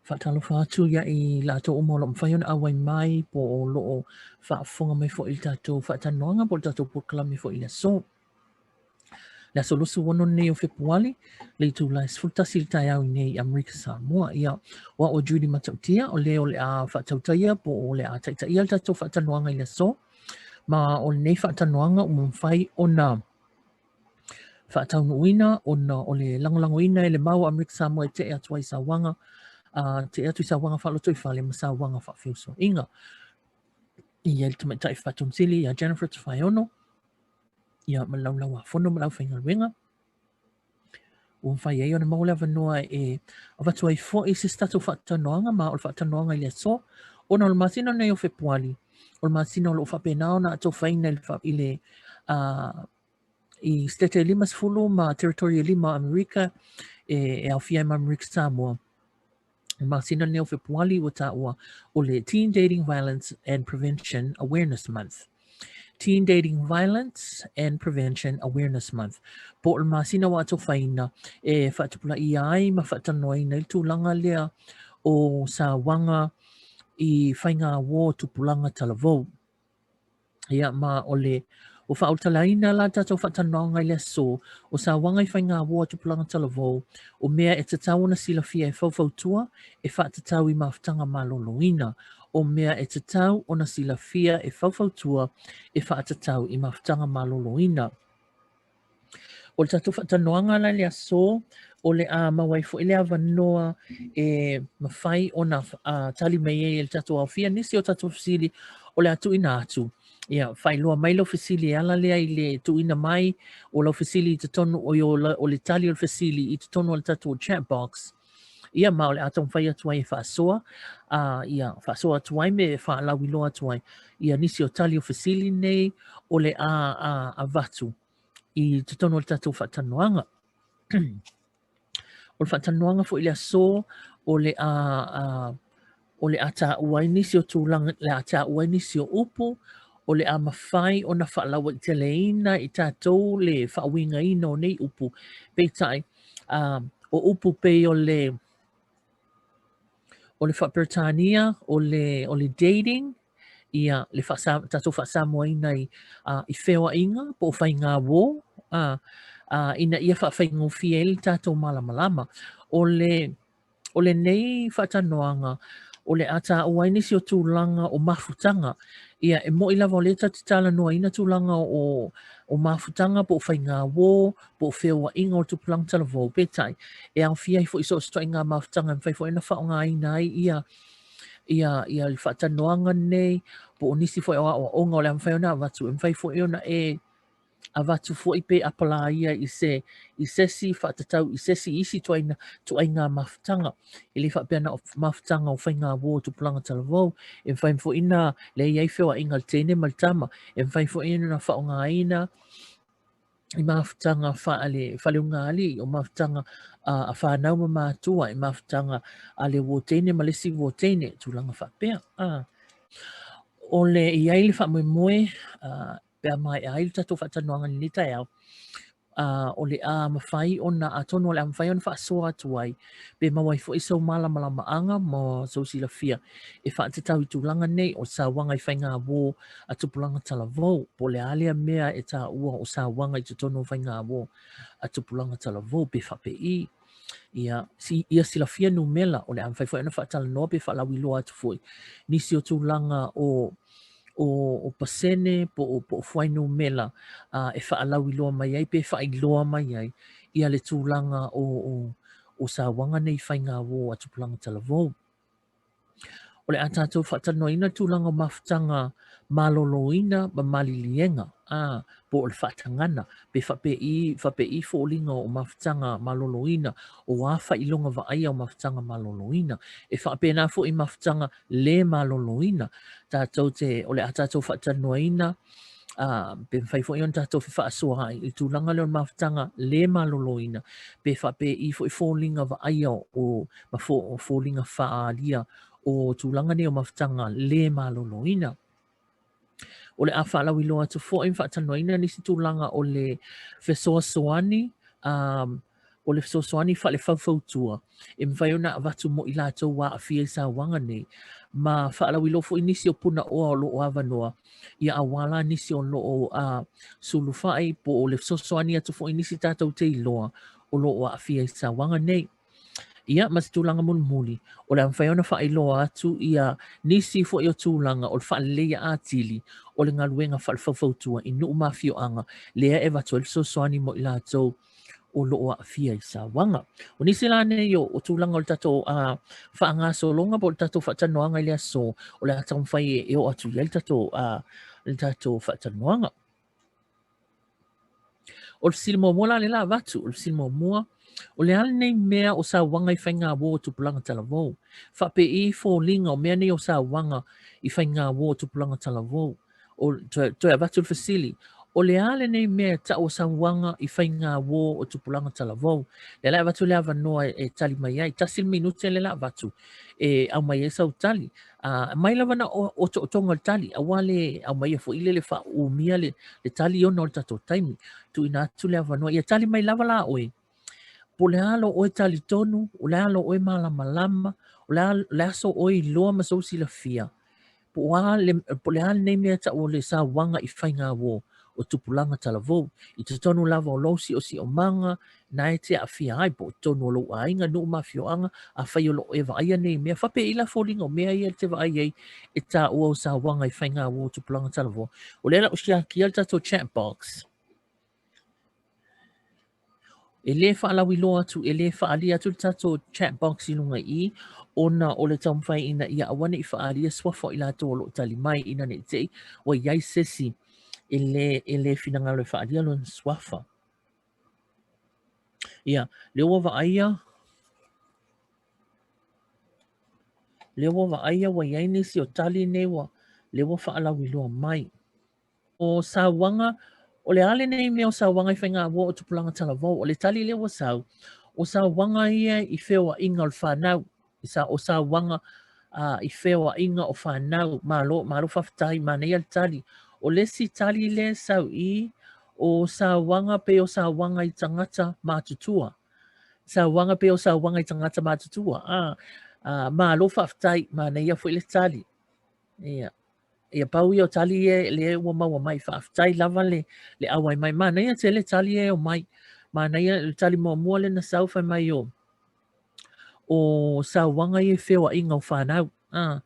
Faatalofa atu ia i latou uma o lo o mafai ona auai mai po o lo o faafofoga mai foi i le tatou faatalanoaga po o le tatou polokalame foi i le aso. Le aso 26 nei o Fepuali, le itula e 11 i le taeao i nei i Amerika Samoa. Ia, o au o Judy Matautia, o le o le a faatautaia po o le a taitaia le tatou faatalanoaga i le aso. Ma o lenei faatalanoaga ua mafai ona faataunuuina ona o le lagolagoina e le mau a Amerika Samoa e tee atu ai sauaga, tee atu i sauaga faalotoifale ma sauaga faafeusuaiga. I ai le tamaitai Faatomusili ia Jennifer Tofaeono, ia ma le Laulau-a-Fono ma le aufaigaluega. Ua mafai ai ona maua le avanoa e avatu ai foi se isi tatou faatalanoaga, ma o le faatalanoaga i le aso, ona o le masina lenei o Fepuali, o le masina o lo o faapena ona atofaina i le i Setete e 50 ma Territory e 5 o Amerika e aofia ai ma Amerika Samoa. Le masina lenei o Fepuali ua taua o le Teen Dating Violence and Prevention Awareness Month. Teen Dating Violence and Prevention Awareness Month. Po o le masina ua atofaina e faatupulaia ai ma faatalanoaina ai le tulaga lea o sauaga i faigauo tupulaga talavou. Ia, ma o le ua faaulutalaina la tatou faatalanoaga i le aso, o sauaga i faigauo a tupulaga talavou, o mea e tatau ona silafia e faufautua e faatatau i mafutaga maloloina, o mea e tatau ona silafia e faufautua e faatatau i mafutaga maloloina. O le tatou faatalanoaga la i le aso, o le a maua ai foi le avanoa e mafai ona tali mai ai e le tatou aofia nisi o tatou fesili o le a tuuina atu. Ia, faailoa mai lau fesili e ala lea i le tuuina mai o lau fesili i totonu o, o le tali o le fesili i totonu o le tatou chat box. Ia, ma o le a taumafai atu ai e faasoa, ia, faasoa atu ai me faalauiloa atu ai ia nisi o tali o fesili nei o le a avatu i totonu o le tatou faatalanoaga. O le faatalanoaga foi i le aso, o le a, a, o le a taua ai nisi o tulaga, le a taua ai nisi o upu, o le a mafai ona faalauaiteleina i tatou le faauigaina o nei upu. Peitai, o upu pei o le o le faa-Peretania, o le, o le dating, ia, le faasa, tatou faa-Samoaina i, i feoaiga po o faigauo, ina ia faafaigofie ai le tatou malamalama. O le, o lenei faatalanoaga, o le a taua ai nisi o tulaga o mafutaga. Ia, e moni lava o lea tatou te talanoaina tulaga o, o mafutaga po o faigauo, po o feoaiga o le tupulaga talavou, peitai, e aofia ai foi so o se ituaiga mafutaga e mafai foi ona faaaogaina ai ia ia ia le faatalanoaga lenei po o nisi foi o aoaoga o le a mafai ona avatu, e mafai foi ona e avatu foi pe apalaia i se i se isi faatatau i se isi isi ituaiga ituaiga mafutaga. E le faapea na o mafutaga o faigauo o tupulaga talavou, e mafai foi ona lea e i ai feoaiga a le teine ma le tama, e mafai foi ona faaaogaina i mafutaga faale faleugalii, o mafutaga a fanau ma matua, i mafutaga a le uo teine ma le isi uo teine, tulaga faapea. O le i ai le faamoemoe pe a maea ai le tatou faatalanoaga i lenei taeao, o le a mafai ona, atonu o le a mafai ona faasoa atu ai, pe maua ai foi sou malamalamaaga ma sou silafia e faatatau i tulaga nei o sauaga i faigauo a tupulaga talavou, po o le a lea mea e taua o sauaga i totonu o faigauo a tupulaga talavou pe faapei. Ia, si, ia silafia numela, o le a mafai foi ona faatalanoa pe faalauiloa atu foi nisi o tulaga o o, o pasene po o, po o fuainumera e faalauiloa mai ai pe faailoa mai ai ia le tulaga o, o, o sauaga nei faigauo a tupulaga talavou. O le a tatou faatalanoaina le tulaga o mafutaga maloloina ma maliliega, ā, po o le faatagana, pe faapei, faapei foliga o mafutaga maloloina, o a faailoga vaaia o mafutaga maloloina. E faapena foi i mafutaga le maloloina. Tatou te, o le a tatou faatalanoaina, ā, pe mafai foi ona tatou fefaasoaai i le tulaga lea o le mafutaga le maloloina, pe faapei foi foliga vaaia o, ma fo, foliga faaalia o tulaga nei o mafutaga le maloloina. O le a faalauiloa atu foi ma faatalanoaina nisi tulaga o le fesoasoani, um, o le fesoasoani faalefaufautua e mafai ona avatu mo i latou ua aafia i sauaga nei, ma faalauiloa foi nisi o punaoa o lo o avanoa ia aua la nisi o lo o sulufai po o le fesoasoani atu foi i nisi tatou te iloa o lo o aafia i sauaga nei. Ia, ma se tulaga mulimuli, o le a mafai ona faailoa atu ia nisi foi o tulaga o le faaleleia atili o le galuega faalefaufautua i nuu ma afioaga lea e avatu ai le fesoasoani mo i latou o lo o aafia i sauaga. O nisi la nei o, o tulaga o le tatou faagasologa po o le tatou faatalanoaga i le aso, o le a taumafai e, e oo atu i ai le tatou, le tatou faatalanoaga. O le fesili muamua la lea la avatu, o le fesili muamua, o le a lenei mea o sauaga i faigauo o tupulaga talavou? Faapei foliga o mea nei o sauaga i faigauo o tupulaga talavou? O, toe, toe avatu le fesili, o le a lenei mea e tau o sauaga i faigauo o tupulaga talavou? Lea la avatu le avanoa e, e tali mai ai. Tasi le minute lea la avatu e aumai ai sau tali. Aumai lava na o otootoga o le tali, aua le aumaia foi lele faaumia le, le tali ona o le tatou taimi. Tuuina atu le avanoa, ia tali mai lava la oe. Po o le a lo oe talitonu, o le a lo oe malamalama, o le a, le a so oe iloa ma sou silafia. Po o a le, po o le a lenei mea tau o le sauaga i faigauo o tupulaga talavou, i totonu lava o lou siosiomaga, na e te aafia ai, po o totonu o lou aiga, nuu ma afioaga, afai o lo o e vaaia nei mea, faapei la foliga o mea ia e te vaai ai e taua o sauaga i faigauo o tupulaga talavou. O lea la ua siakia le tatou chat box. E lē faalauiloa atu, e lē faaalia atu le tatou chat box i luga i i, ona o le taumafai ina ia aua ne i faaalia suafa o i latou o lo o tali mai ina ne i te i ua i ai se isi e lē, e lē finagalo e faaalia lona suafa. Ia, lea ua vaaia, lea ua vaaia ua i ai nisi o tali nei ua, lea ua faalauiloa mai. O sauaga, o le a lenei mea o sauaga i faigauo o tupulaga talavou? O le tali lea ua sau, o sauaga ia i feoaiga o le fanau, o sauaga i feoaiga o fanau. Malo, malo faafetai, manaia le tali. O le isi tali lea e sau i, o sauaga pei o sauaga i tagata matutua. Sauaga pei o sauaga i tagata matutua. Ah, ah, malo faafetai, manaia foi le tali. Ia. Ia pau ia o tali ia lea ua maua mai. Faafetai lava le, le auai mai. Manaia tele tali ia e omai. Manaia le tali muamua lea na sau fai mai o, o sauaga ia i feoaiga o fanau. Ah,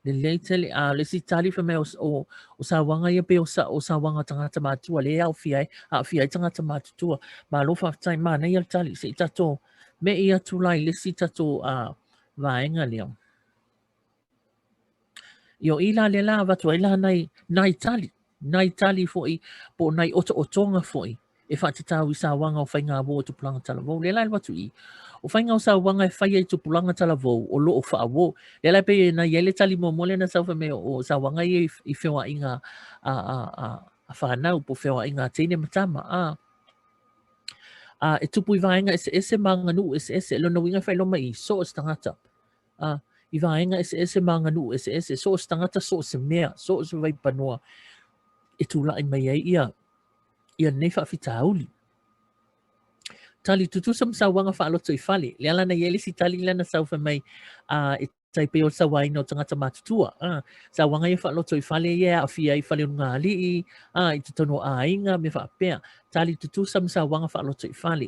lelei tele. A o le isi tali fai mai o, o, o sauaga ia pei o, sa, o sauaga tagata matutua lea e aofia ai, aafia ai tagata matutua. Malo faafetai, manaia le tali. Se i tatou me'i atu la i le isi tatou uh, vaega lea. Ia o i la lea la avatu ai la nai, nai tali, nai tali foi po o nai otootoga foi e faatatau i sauaga o faigauo o tupulaga talavou. Lea la e alu atu i, o faiga o sauaga e faia i tupulaga talavou o lo o faauo. Lea la e pei na i ai le tali muamua lea na sau fai mai o sauaga ia i feoaiga a, a, a, a fanau po o feoaiga a teine ma tama. A, a, e tupu i vaega eseese ma aganuu eseese. Lona uiga e faailoa mai i so o se tagata. A, i vaega eseese ma aganuu eseese, so o se tagata, so o se mea, so o se vaipanoa e tulai mai ai ia, ia lenei faafitauli. Tali tutusa ma sauaga faaloto i fale. Le ala na i ai le isi tali lea na sau fai mai, a, e tai pei o le sauaina o tagata matutua. A, sauaga ia faaloto i fale ia e aafia ai fale o luga alii, a, i totonu o aiga, mea faapea. Tali tutusa ma sauaga faaloto i fale.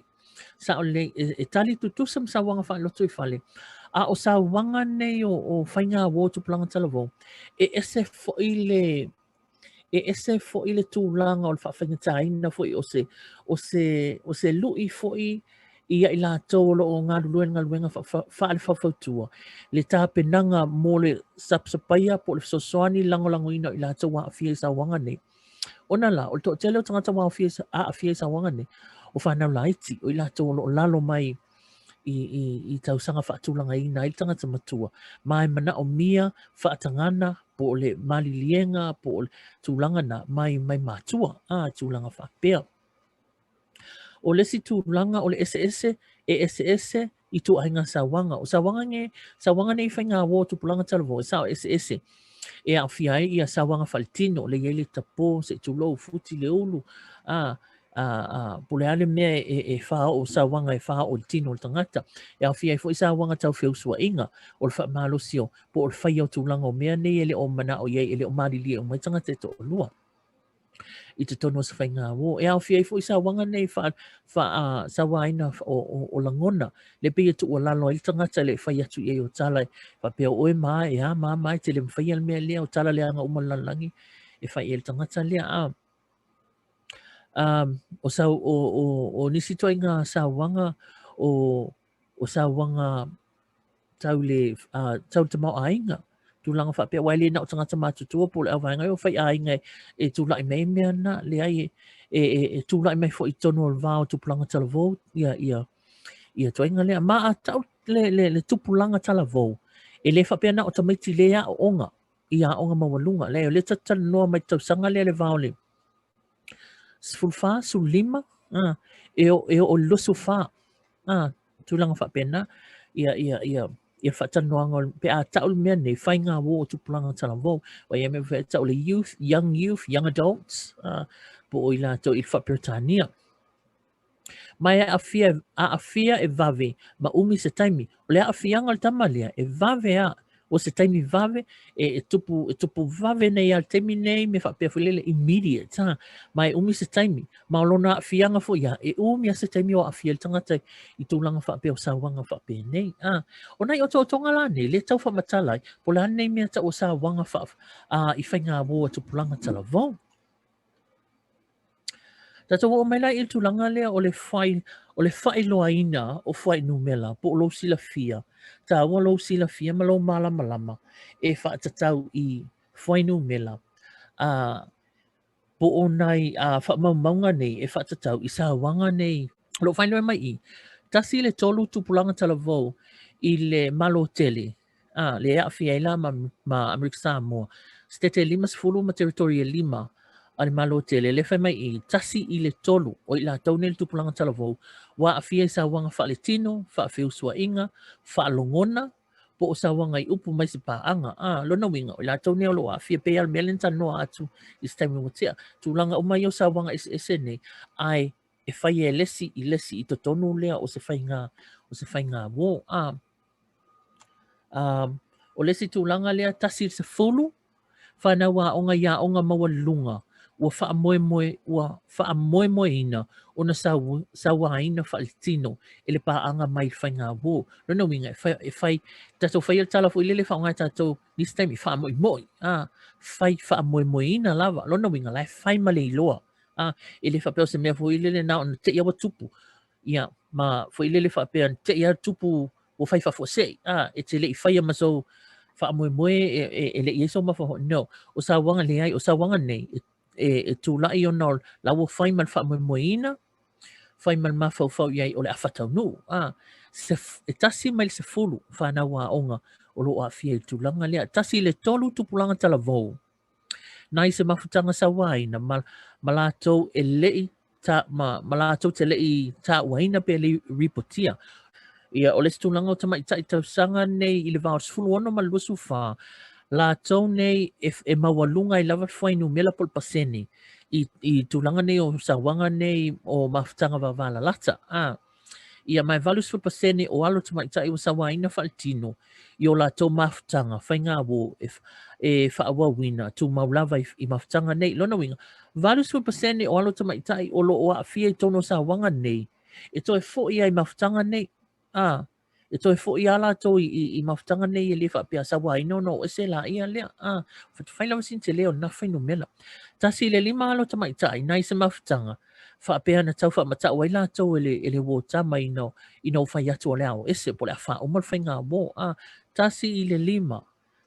Sao lelei, e, e tali tutusa ma sauaga faaloto i fale. A o sauaga nei o, o faigauo o tupulaga talavou, e ese foi le, e ese foi le tulaga o le faafaigataina foi o se, o se, o se lui foi ia i latou o lo o galulue i le galuega faalefaufautua, le tapenaga mo le sapasapaia po o le fesoasoani lagolagoina o i latou ua aafia i sauaga nei. Ona la, o le toatele o tagata ua aafia i sauaga nei, o fanau laiti, o i latou o lo o lalo mai i, i, i tausaga faatulagaina ai le tagata matua, ma e manaomia faatagana po o le maliliega po o le tulaga na mai, mai matua, a, tulaga faapea. O le isi tulaga o le eseese, e eseese ituaiga sauaga. O sauaga nei, sauaga nei faigauo o tupulaga talavou, e sao eseese. E aofia ai ia sauaga faaletino, le i ai le tapō, se i tulou, futi le ulu, a, Po o le a le mea e faaoo, sauaga e faaoo i le tino o le tagata. E aofia ai foi sauaga tau feusuaiga, o le faamalosi o, po o le faia o tulaga o mea nei e le o manao i ai, e le o malilie uma ai tagata e toalua i totonu o se faigauo. E aofia ai foi sauaga nei faa, faa, sauaina o lagona, le pei e tuualalo ai le tagata le fai atu i ai o tala e faapea o oe ma e a ma ma e te le mafaia le mea lea, o tala leaga uma le lalolagi e fai i ai le tagata lea. O, sau, o nisi ituaiga sauaga o sauaga tau le, tau le tamaoaiga, tulaga faapea, aua e le na o tagata matutua po o le auvaega o faiaiga e tulai mai ai mea na, leai, e tulai mai foi i totonu o le va o tupulaga talavou ia ituaiga lea. Ma a tau le tupulaga talavou, e le faapea na o tamaiti le aooga i aoga maualuga, leai, o lea tatou te talanoa mai le tausaga lea le va o le 14, 15, e oo i le 24, tulaga faapena, ia faatalanoaga pe a tau le mea nei, faigauo o tupulaga talavou. Ua i ai mea faapea e tau le youth, young youth, young adults, po o i latou i le faa-Peretania. Ma e aafia e vave ma umi se taimi. O le aafiaga o le tama lea, e vave a, o se taimi vave, e tupu vave nei a le taimi nei, me faapea foi lele immediate, ha? Ma e umi se taimi. Ma o lona aafiaga foi ia, e umi a se taimi o aafia le tagata i tulaga faapea o sauaga faapenei. Ha? O nai otootoga la nei, le tau faamatala ai, po o le a lenei mea tau o sauaga i faigauo a tupulaga talavou. Tatou oo mai la i le tulaga lea o le fai, o le faailoaina o fuainumera po o lou silafia, taua lou silafia ma lou malamalama e faatatau i fuainumera po o nai faamaumauga nei e faatatau i sauaga nei. O lo o faailoa mai i i, 1 i le 3 tupulaga talavou i le Malo tele, le e aafia ai la ma Amerika Samoa, Setete e 50 ma teritori e 5 a le Malo tele, lea fai mai i 1 i le 3 o i latou nei le tupulaga talavou ua aafia i sauaga faaletino, faafeusuaiga, faalogona, po o sauaga i upu mai se paaga. Lona uiga, o i latou nei o lo o aafia pei lava o le mea lea na talanoa atu i se taimi ua tea. Tulaga uma ia o sauaga eseese nei, ae e fai e le isi i le isi i totonu lea o se faiga, o se faigauo. O le isi tulaga lea, 1 i le 10, fanau aoga i aoga maualuluga, ua faamoemoe, ua faamoemoeina ona sauaina faaletino e le paaga mai le faigauo. Lona uiga, e fai, tatou faia le tala foi lele faaaoga e tatou nisi taimi, faamoimoi, fai faamoemoeina lava. Lona uiga, la e fai ma le iloa. E le faapea o se mea foi lele na ona te i lava ua tupu. Ia, ma foi lele faapea te i lava tupu ua fai faafuasei, e te le i faia ma sou faamoemoe e le i i ai sou mafaufau. No, o sauaga leai, o sauaga nei e tulai ona o la ua fai ma le faamoemoeina, fai ma le mafaufau i ai o le a faataunuu. E 1 mai le 10 fanau aoga o lo o aafia i le tulaga lea. 1 i le 3 tupulaga talavou nai se mafutaga sauaina ma latou e le i ta, ma latou te le i tāuaina pe le i ripotia. Ia, o le isi tulaga o tamaitai tausaga nei i le va o le 16 ma le 24, latou nei e maualuga ai lava le fuainumera po o le pasene i tulaga nei o sauaga nei o mafutaga vavalalata. Ia, ma e 80% o alo tamaitai ua sauaina faaletino i o latou mafutaga faigauo e faaauauina tumau lava i mafutaga nei. Lona uiga, 80% o alo tamaitai o lo o aafia i totonu o sauaga nei e toe foi ai i mafutaga nei. E toe foi lava latou i mafutaga nei e le faapea sauaina ona o ese laia lea. Fai lava sina tele o lena fuainumera. 1 i le 5 alo tamaitai nai se mafutaga faapea na tau faamatau ai latou e le uo tama ina ua fai atu o le a o ese po o le a faauma le faigauo. 1 i le 5,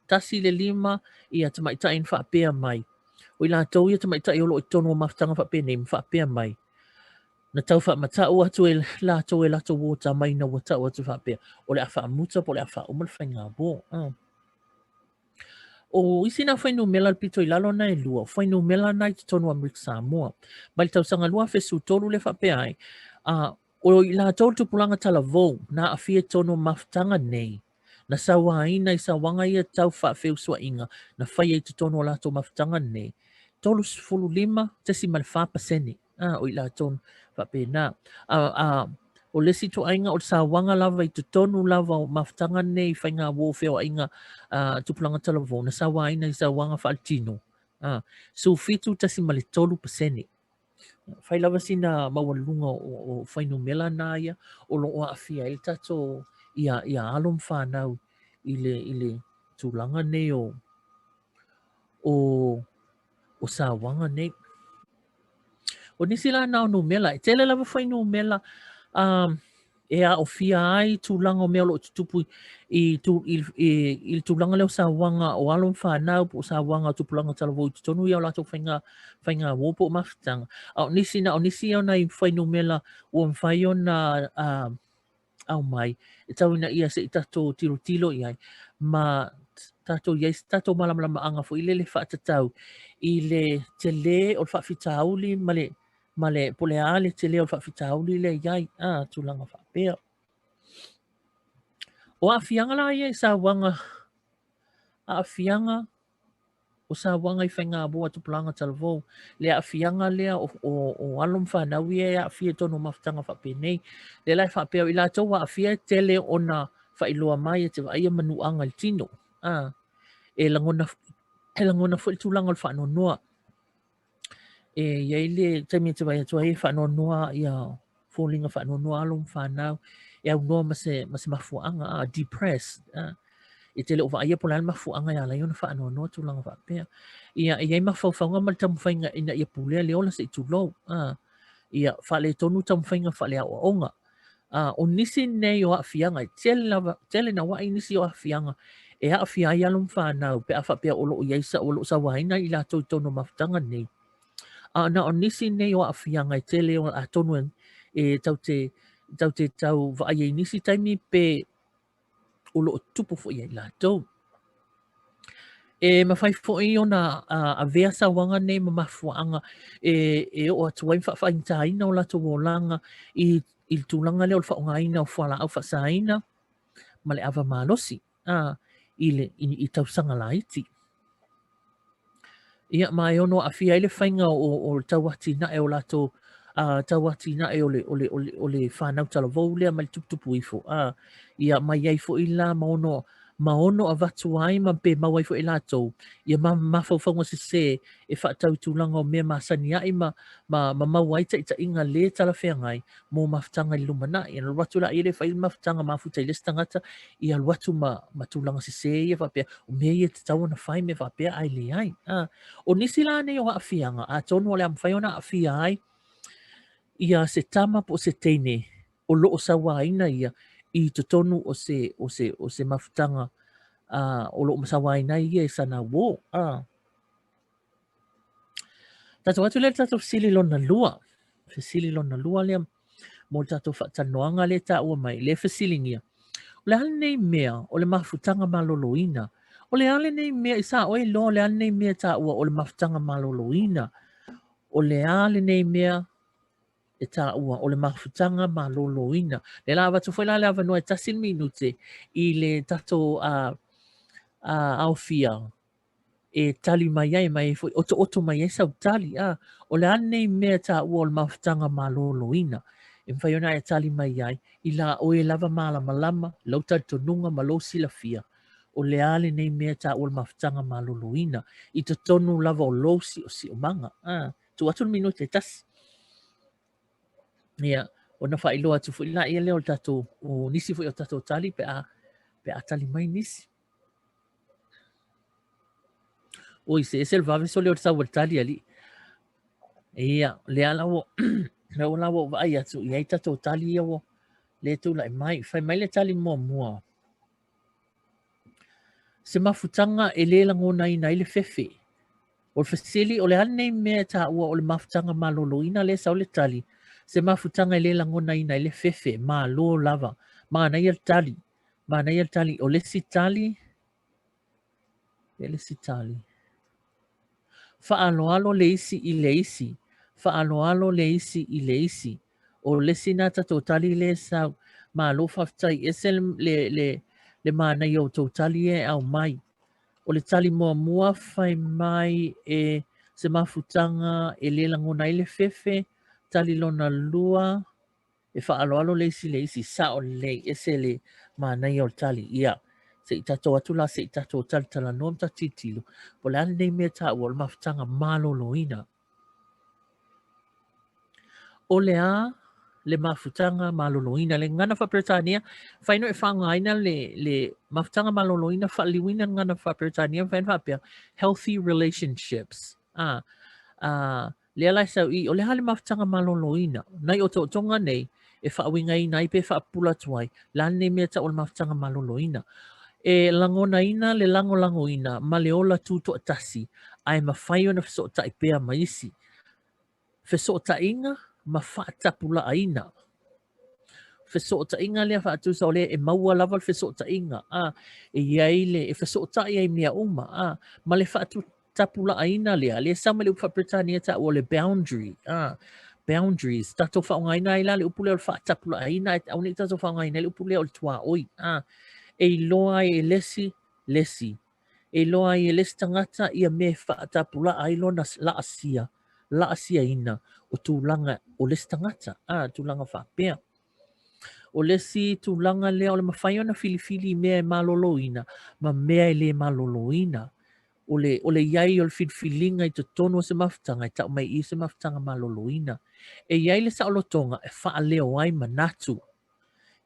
1 i le 5 ia tamaitai na faapea mai. O i latou ia tamaitai o lo o i totonu o mafutaga faapenei ma faapea mai. Na tau faamatau atu e latou e latou uo tama ina ua tau atu faapea o le a faamuta po o le a faauma le faigauo. O isi na fuainumera le pito i lalo na e lua, o fuainumera na i totonu o Amerika Samoa. Mai le tausaga 2013 le faapea ai, o i latou le tupulaga talavou na aafia i totonu o mafutaga nei, na sauaina i sauaga ia tau faafeusuaiga na faia i totonu o latou mafutaga nei, 35.4%. A, o i latou faapena. A, a, o le isi ituaiga o le sauaga lava i totonu lava o mafutaga nei faiga uo feoaiga a tupulaga talavou na sauaina i sauaga faaletino. A, 17.3%. Fai lava sina maualuluga o, o fuainumera na ia o lo o aafia ai le tatou ia, ia alo ma fanau i le, i le tulaga nei o, o, o sauaga nei. O nisi la na o numera, e tele lava fuainumera um, e aofia ai tulaga o mea o lo o tutupu i, tu, i, i, i le tulaga lea o sauaga o alo ma fanau po o sauaga o tupulaga talavou i totonu ia o latou faiga, faiga uo po o mafutaga. A o nisi, na o nisi ia o nai fuainumera ua mafai ona uh, aumai e tau ina ia se i tatou tilotilo i ai ma tatou i ai se tatou malamalamaaga foi lele faatatau i le tele o le faafitauli ma le ma le po o le a le tele o le faafitauli lea i ai, a, tulaga faapea. O aafiaga la ia i sauaga, aafiaga o sauaga i faigāmoa tupulaga talavou, le aafiaga lea o, o, o alo ma fanau ia e aafia i totonu o mafutaga faapenei. Lea la e faapea o i latou ua aafia e tele ona faailoa mai e te vaaia manuaga i le tino. A, e lagona, e lagona foi le tulaga o le faanoanoa. E i ai le taimi e te vaai atu ai e faanoanoa ia foliga faanoanoa alo ma fanau e aunoa ma se, ma se mafuaaga, a depressed. A, e te le o vaaia po o le a le mafuaaga e ala ai ona faanoanoa tulaga faapea. Ia, e i ai mafaufauga ma le taumafaiga ina ia pulea le ola se i tulou. A, ia, faaletonu taumafaiga faaleaoaoga. A, o nisi nei o aafiaga, e tele lava, tele naua'i nisi o aafiaga e aafia ai alo ma fanau pe a faapea o lo o i ai sa, o lo o sauaina i latou i totonu o mafutaga nei. A na o nisi nei o aafiaga e tele o atonu e, e tau te, tau te tau vaai ai nisi taimi pe o lo o tupu foi ia i latou. E mafai foi ona avea sauaga nei ma mafuaaga e, e oo atu ai ma faafaigataina o latou olaga i, i le tulaga lea o le faaaogaina o fualaau faasaina ma le ava malosi a, i, le, i, i tausaga laiti. Ia, ma e ono aafia ai le faiga o, o le tauatinae o latou uh, tauatinae o le, o le, o le, o le whanau talavou lea mai le tuputupu ifo. Uh, ia, mai ai foi la ma ono, ma ono avatu ai ma pe mau ai foi latou ia ma mafaufauga sesē e faatatau i tulaga o mea masani ai ma, ma, ma maua ai taitaiga lē talafeagai mo mafutaga i le lumanai. Ia alu atu laia lea e fai le mafutaga mafuta i le isi tagata, ia alu atu ma, ma tulaga sesē ia faapea, o mea ia e tatau ona fai mea faapea ae leai. A, o nisi la nei o aafiaga, atonu o le a mafai ona aafia ai ia se tama po o se teine o lo o sauaina ia i totonu o se, o se, o se mafutaga uh, o lo o sauaina ai ia i sana uō. Uh. Tatou atu lea le tatou fesili lona lua. Fesili lona lua lea mo le tatou faatalanoaga lea e taua mai, lea e fesiligia. O le a lenei mea o le mafutaga maloloina? O le a lenei mea i sa oe iloa o le a lenei mea e taua o le mafutaga maloloina? O le a lenei mea e taua o le mafutaga maloloina? Lea la avatu foi la le avanoa e tasi le minute i le tatou uh, uh, aofia e tali mai ai, mai foi otooto mai ai sau tali. A, o le a lenei mea taua o le mafutaga maloloina? E mafai ona e tali mai ai i la oe lava malamalama, lou talitonuga ma lou silafia, o le a lenei mea taua o le mafutaga maloloina i totonu lava o lou siosiomaga. A, tuu atu le minute e tasi. Ia, ona faailoa atu foi laia lea o le tatou, o nisi foi o tatou tali pe a, pe a tali mai nisi. Oi, se ese le vave sole o le sau o le tali alii. Ia, lea la ua, lea la ua ou vaai atu i ai tatou tali ia ua le tulai mai. Fai mai le tali muamua. Se mafutaga e le lagonaina ai le fefe. O le fesili, o le a lenei mea e taua o le mafutaga maloloina lea e sau le tali. Se mafutaga e le lagonaina ai le fefe, malo lava. Manaia le tali. Manaia le tali. O le isi tali, e le isi tali. Faaaloalo le isi i le isi. Faaaloalo le isi i le isi. O le isi nā tatou tali lea e sau. Malo faafetai. Ese le, le, le, le manaia o tou tali e aumai. O le tali muamua fai mai e se mafutaga e le lagona ai le fefe, Tali lona lua, e faaaloalo le isi le isi, sao lelei, ese le manaia o le tali. Ia, se i tatou atu la, se i tatou talatalanoa ma tatou tilotilo, po o le a lenei mea e taua o le mafutaga maloloina. O le a le mafutaga maloloina? Le gagana faa-Peretania, mafai ona e faaaogaina le, le mafutaga maloloina, faaliliuina le gagana faa-Peretania, mafai ona faapea, healthy relationships. A, a, lea la e sau i, o le a le mafutaga maloloina? Nai otootoga nei e faauigaina ai pe faapupula atu ai, le a lenei mea e tau o le mafutaga maloloina? E lagonaina le lagolagoina ma le ola tutoatasi ae mafai ona fesootai pea ma isi fesootaiga ma faatapulaaina. Fesootaiga lea faatusa o lea e maua lava le fesootaiga, a, e i ai le, e fesootai ai mea uma, a, ma le faatapulaaina lea, lea e sau mai le upu faa-Peretania taua o le boundary, a, boundaries, tatou faaaogaina ai la le upu lea o le faatapulaaina, ae aua ne i tatou faaaogaina ai le upu lea o le tuaoi, a, e iloa ai e le isi le isi. E iloa ai e le isi tagata ia mea e faatapulaa ai lona laasia, laasiaina o tulaga o le isi tagata, a, tulaga faapea. O le isi tulaga lea o le mafai ona filifili i mea e maloloina ma mea e le maloloina. O le, o le i ai o le filifiliga i totonu o se mafutaga e tau mai i se mafutaga maloloina. E i ai le saolotoga e faaleo ai manatu.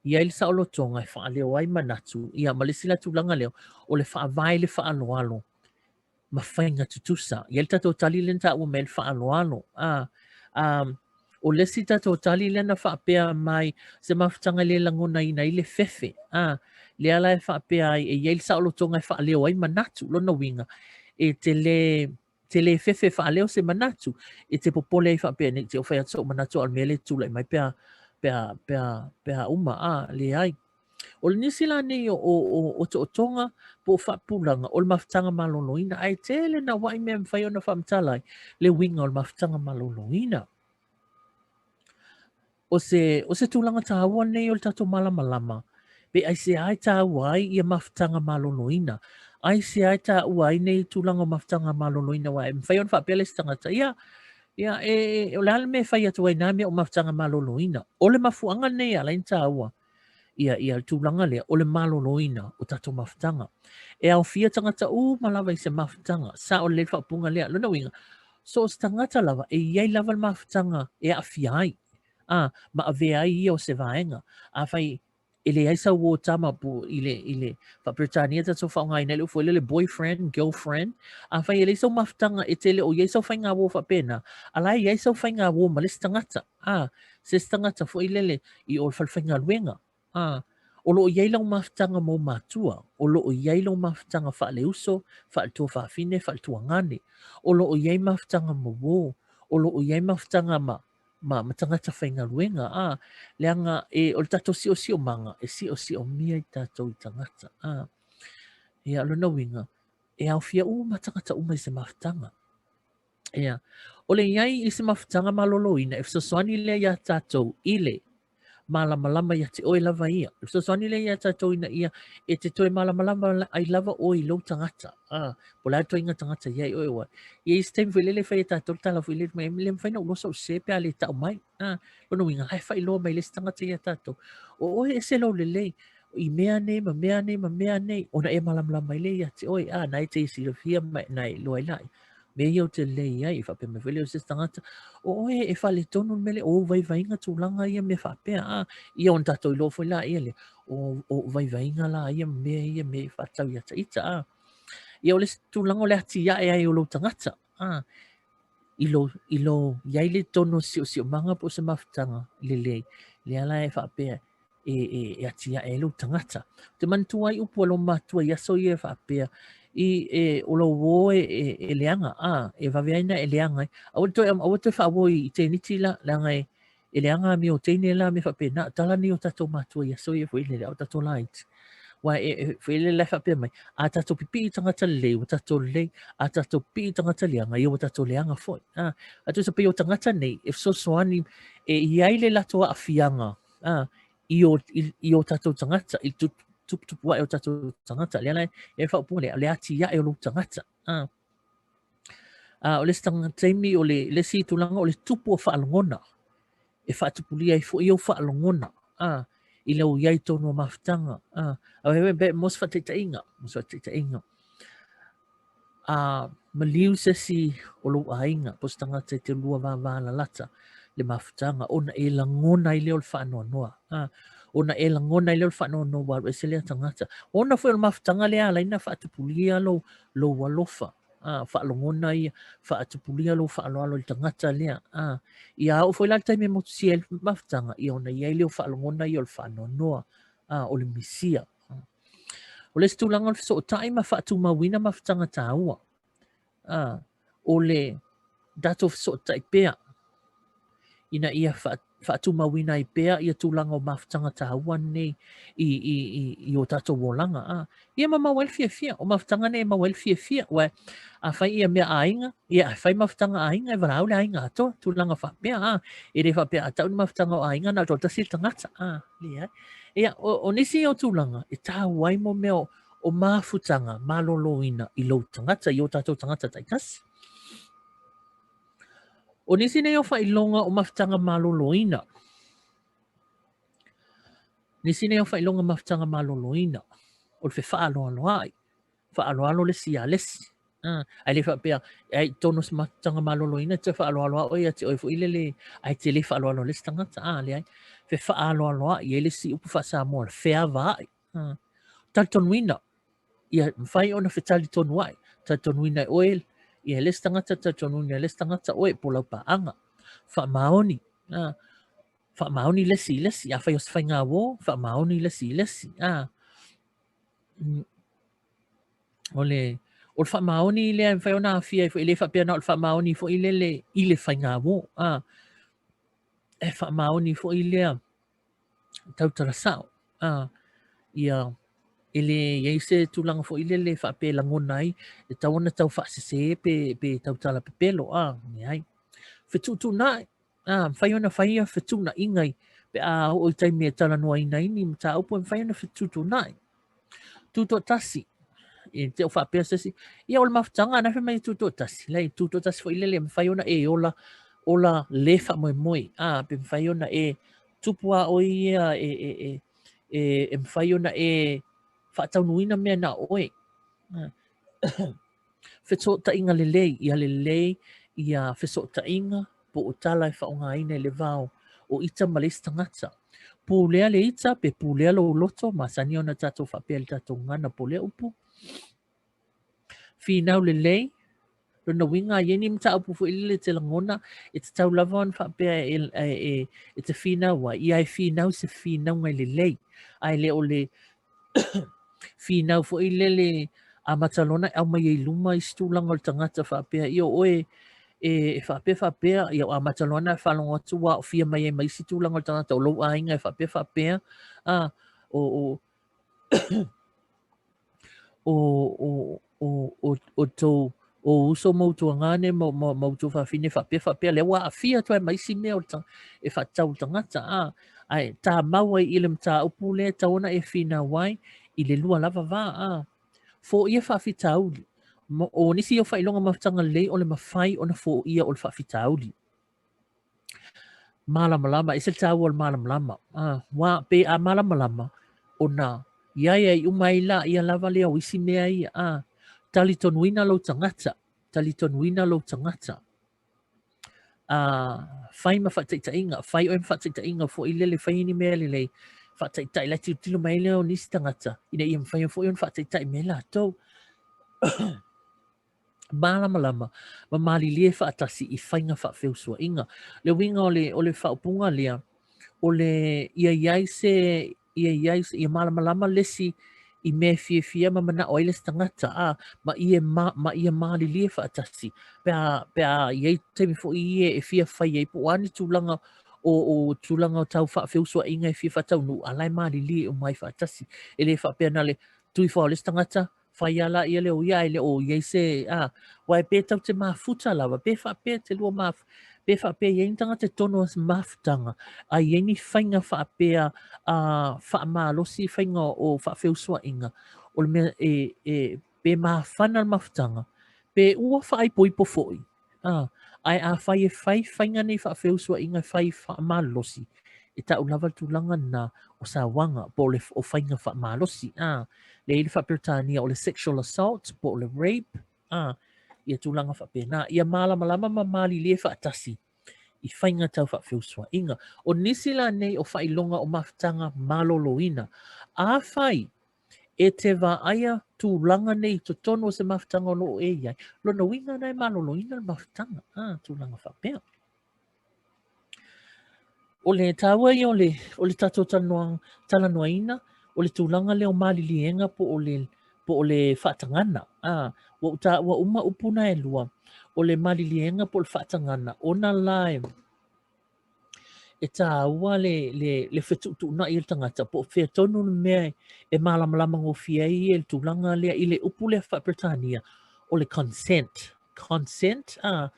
I ai le saolotoga e faaleo ai manatu, ia ma le isi la tulaga lea, o le faavae i le faaaloalo ma faiga tutusa. I ai le tatou tali lea na taua mai ai le faaaloalo. A, a, o le isi tatou tali lea na faapea mai se mafutaga e le lagonaina ai le fefe. A, lea la e faapea ai e i ai le saolotoga e faaleo ai manatu. Lona uiga, e te le te le fefe faaleo se manatu, e te popole ai faapea nei te o fai atu so'u manatu a o le mea lea e tulai mai pe a, pe a, pe a, pe a uma, a, leai. O le nisi la nei o, o, o, otootoga po o faapupulaga o le mafutaga maloloina, ae tele naua'i mea e mafai ona faamatala ai le uiga o le mafutaga maloloina. O se, o se tulaga tāua lenei o le tatou malamalama, pe aisea e tāua ai ia mafutaga maloloina. Aisea e tāua ai nei tulaga o mafutaga maloloina, aua e mafai ona faapea le isi tagata, ia, ia e, e, o le a le mea e fai atu ai na mea o mafutaga maloloina. O le mafuaaga lenei e ala ai ona tāua ia, ia le tulaga lea o le maloloina o tatou mafutaga. E aofia tagata uma lava i se mafutaga, sao lelei le faaupuga lea. Lona uiga, so o se tagata lava e i ai lava le mafutaga e aafia ai, a, ma avea ai ia o se vaega. Afai e leai sau uo tama po i le, i le faa-Peretania tatou faaaogaina ai le upu foi lea le boyfriend, girlfriend, afai e leai sau mafutaga e te le o i ai sau faiga uo faapena, a la e i ai sau faiga uo ma le isi tagata, a, se isi tagata foi lele i o le falefaigaluega, a, o lo o i ai lau mafutaga ma ou matua, o lo o i ai lau mafutaga faaleuso, faaletuafafine, faaletuvagane, o lo o i ai mafutaga ma uo, o lo o i ai mafutaga ma, ma, ma tagata faigaluega, a, leaga e, o le tatou siosiomaga, e siosiomia i tatou i tagata, a. Ia, o lona uiga, e aofia uma tagata uma i se mafutaga. Ia, o le i ai i se mafutaga maloloina e fesoasoani lea iā tatou i le malamalama ia te oe lava ia. E fesoasoani lea iā tatou ina ia e te toe malamalama ai lava oe i lou tagata. Ah, po o le a le ituaiga tagata i ai oe aua. I ai isi taimi foi lele e fai e tatou le tala foi lele, e le mafai ona ou iloa sou sese pe a le tau mai. Ah, lona uiga, la e faailoa mai le isi tagata ia tatou. O oe e ese lou lelei i mea nei ma mea nei ma mea nei, ona e malamalama ai lea ia te oe. Ah, na e te silafia ma na e iloa ai la. Mea ia ou te lelei ai, faapea mai foi lea o se isi tagata, o oe e faaletonu le mea lea, o ou vaivaiga tulaga ia mea faapea, a, ia ona tatou iloa foi laia lea, o ou vaivaiga la ia ma mea ia, mea e faatatau ia ta ita, a. Ia o le isi tulaga o le atiae ai o lou tagata, a, i lo, i lo, i ai le tonu o se siosiomaga po o se mafutaga lelei, lea la e faapea, e, e, e atiae ai lou tagata. Ou te manatua ai upu a lou matua i aso ia e faapea, i, e, o lou uō e, e, e leaga, a, e vave ai na e leaga ai. Aua le toe, aua le toe faauō i, i teniti la, leaga e, e leaga amio teine la mea faapena. Tala nei o tatou matua i aso ia foi lele, a o tatou laiti. Aua e, e, foi lele la e faapea mai, a tatou pipii i tagata lelei, ua tatou lelei, a tatou pipii i tagata leaga, ia ua tatou leaga foi. A, a tusa pei o tagata nei, e fesoasoani, e i ai le latou aafiaga, a, i o, i, i o tatou tagata, i tuputupu ae o tatou tagata. Lea la e faaupuga lea, le atiae o lou tagata. A, a, o le isi taimi, o le, le isi tulaga o le tupu o faalogona. E faatupulia ai foi ou faalogona, a, i lau i ai tonu o mafutaga, a, a pe mo se faataitaiga, mo se faataitaiga. A maliu se isi o lou aiga po o se tagata e te lua vavalalata le mafutaga ona e lagona ai lea o le faanoanoa. A, ona e lagona ai lea o le faanoanoa ua alu ese lea tagata. Ona foi o le mafutaga lea e ala ai ona faatupulia lou, lou alofa. A, faalogona ia, faatupulia lou faaaloalo i le tagata lea. A, ia oo foi la le taimi e motusia ai le mafutaga, ia ona i ai lea o faalogona ia o le faanoanoa, a, o le misia. O le isi tulaga o le fesootai ma faatumauina mafutaga taua. A, o le tatou fesootai pea ina ia faatumauina ai pea ia tulaga o mafutaga taua nei i, i, i, i o tatou olaga. A, ia ma maua ai le fiafia. O mafutaga nei e maua ai le fiafia. Ua, a fai ia mea aiga, ia a fai mafutaga aiga e valaau le aiga atoa, tulaga faapea. A, e le faapea a tau ni mafutaga o aiga na o le toatasi le tagata. A, leai. Ia, o, o nisi o tulaga e tāua ai mo mea o, o mafutaga malōlōina i lou tagata, i o tātou tagata taitasi. O nisi nei o faailoga o mafutaga malōlōina. Nisi nei o faailoga mafutaga malōlōina, o le fefaaloaloa'i, faaaloalo le isi iā le isi. Ah, ae le faapea, ai tonu se mafutaga malōlōina te faaaloalo oe ia te oe foi lele, ae te le faaaloalo le isi tagata. Ah, leai. Fefaaloaloa'i, e le isi upu faa-Samoa, feavaai. Ah, talitonuina, ia mafai ona fetalitonua'i, talitonuina e oe ia le isi tagata, talitonuina e le isi tagata oe po o lau paaga. Faamaoni, ah, faamaoni le isi i le isi. Afai o se faigauō, faamaoni le isi i le isi. Ah, o le o le faamaoni lea e mafai ona aafia ai foi, e le faapea na o le faamaoni foi lele i le faigauō, a, e faamaoni foi lea tautala sao, a, ia e le i ai se tulaga foi lele faapea e lagona ai e tatau ona tau faasese pe, pe tautala pepelo, a, leai. Fetuutuunai, a, mafai ona fai ia fetuunaiga i, pe a oo i taimi e talanoaina ai ni mataupu e mafai ona fetuutuunai. Tutoatasi, e te o faapea se isi, ia o le mafutaga na fai mai e tutoatasi, leai, tutoatasi foi lele e mafai ona e ola, ola le faamoemoe, a, pe mafai ona e tupu a oe ia e, e, e, e, e mafai ona e faataunuuina mea na oe. Fesootaiga lelei, ia lelei ia fesootaiga po o tala e faaaogaina i le va o ita ma le isi tagata. Pulea le ita pe pulea lou loto, masani ona tatou faapea i le tatou gagana po o lea upu. Finau lelei, lona uiga a i ai ni mataupu foi lele e te lagona, e tatau lava ona faapea e, e, e, e te finau ai, ia e finau se finauga lelei, ae le o le finau foi lele amata loa ona aumai ai i luma isi tulaga o le tagata faapea, ia oe e, e faapea faapea, ia amata loa ona faalogo atu ua aofia mai ai ma isi tulaga o le tagata o lou aiga e faapea faapea, a, o, o, o, o, o, o, o tou o uso ma utuagane ma, ma, ma utuafafine faapea faapea, lea ua aafia atu ai ma isi mea o le e faatatau i le tagata, a, ae tamau ai i le mataupu lea e tatau ona e finau ai i le lua lava va, a. Foia faafitauli. O nisi o faailoga mafutaga lelei o le mafai ona foia o le faafitauli. Malamalama, ese le taua o le malamalama. Ah, wā, pe a malamalama, ona iai ai uma ai la ia lava lea o isi mea ia. Ah, talitonuina lou tagata, talitonuina lou tagata. Ah, fai ma faataitaiga, fai oe ma faataitaiga foi lele, fai ni mea lelei, faataitai la tilotilo mai lea o nisi tagata, ina ia mafai foi ona faataitai mai latou. Malamalama ma malilie faatasi i faiga faafeusuaiga. Le uiga o le, o le faaupuga lea, o le ia i ai se, ia i ai se, ia malamalama le isi i mea e fiafia ma manao ai le isi tagata, a, ma ia, ma, ma ia malilie faatasi, pe a, pe a i ai taimi foi ia e fia fai ai, po o a ni tulaga o, o tulaga o tau faafeusuaiga e fia faataunuu, a la e malilie uma ai faatasi. E le faapea na le tuu ifo lava o le isi tagata, fai a la ia lea o ia ae le o i ai se a wae pe tau te mafuta lava pe faapea te lua maf pe faapea i ai ni tagata i totonu o mafutaga a i ai ni faiga faapea a faamalosi faiga o faafeusuaiga o le mea e, e pe mafana le mafutaga pe ua faaipoipo foi a. Ae afai e fai faiga nei faafeusuaiga e fai faamalosi, e tau lava le tulaga lena o sauaga po o le o faiga faamalosi, a. Lea e i ai le faa-Peretania o le sexual assault po o le rape, a, ia tulaga faapena. Ia malamalama ma malilie faatasi i faiga tau faafeusuaiga. O nisi la nei o faailoga o mafutaga maloloina. Afai e te vaaia tulaga nei i totonu o se mafutaga o lo o e i ai, lona uiga na e maloloina le mafutaga, a, tulaga faapea. O le taua ia o le, o le tatou talanoa, talanoaina, o le tulaga lea o maliliega po o le, po o le faatagana. A, ua ou taua uma upu na e lua, o le maliliega po o le faatagana, ona la e, e tāua le, le, le fetuutuunai o le tagata, po o fea tonu le mea e malamalama gofie ai ia i le tulaga lea, i le upu lea faa-Peretania, o le consent. Consent, a,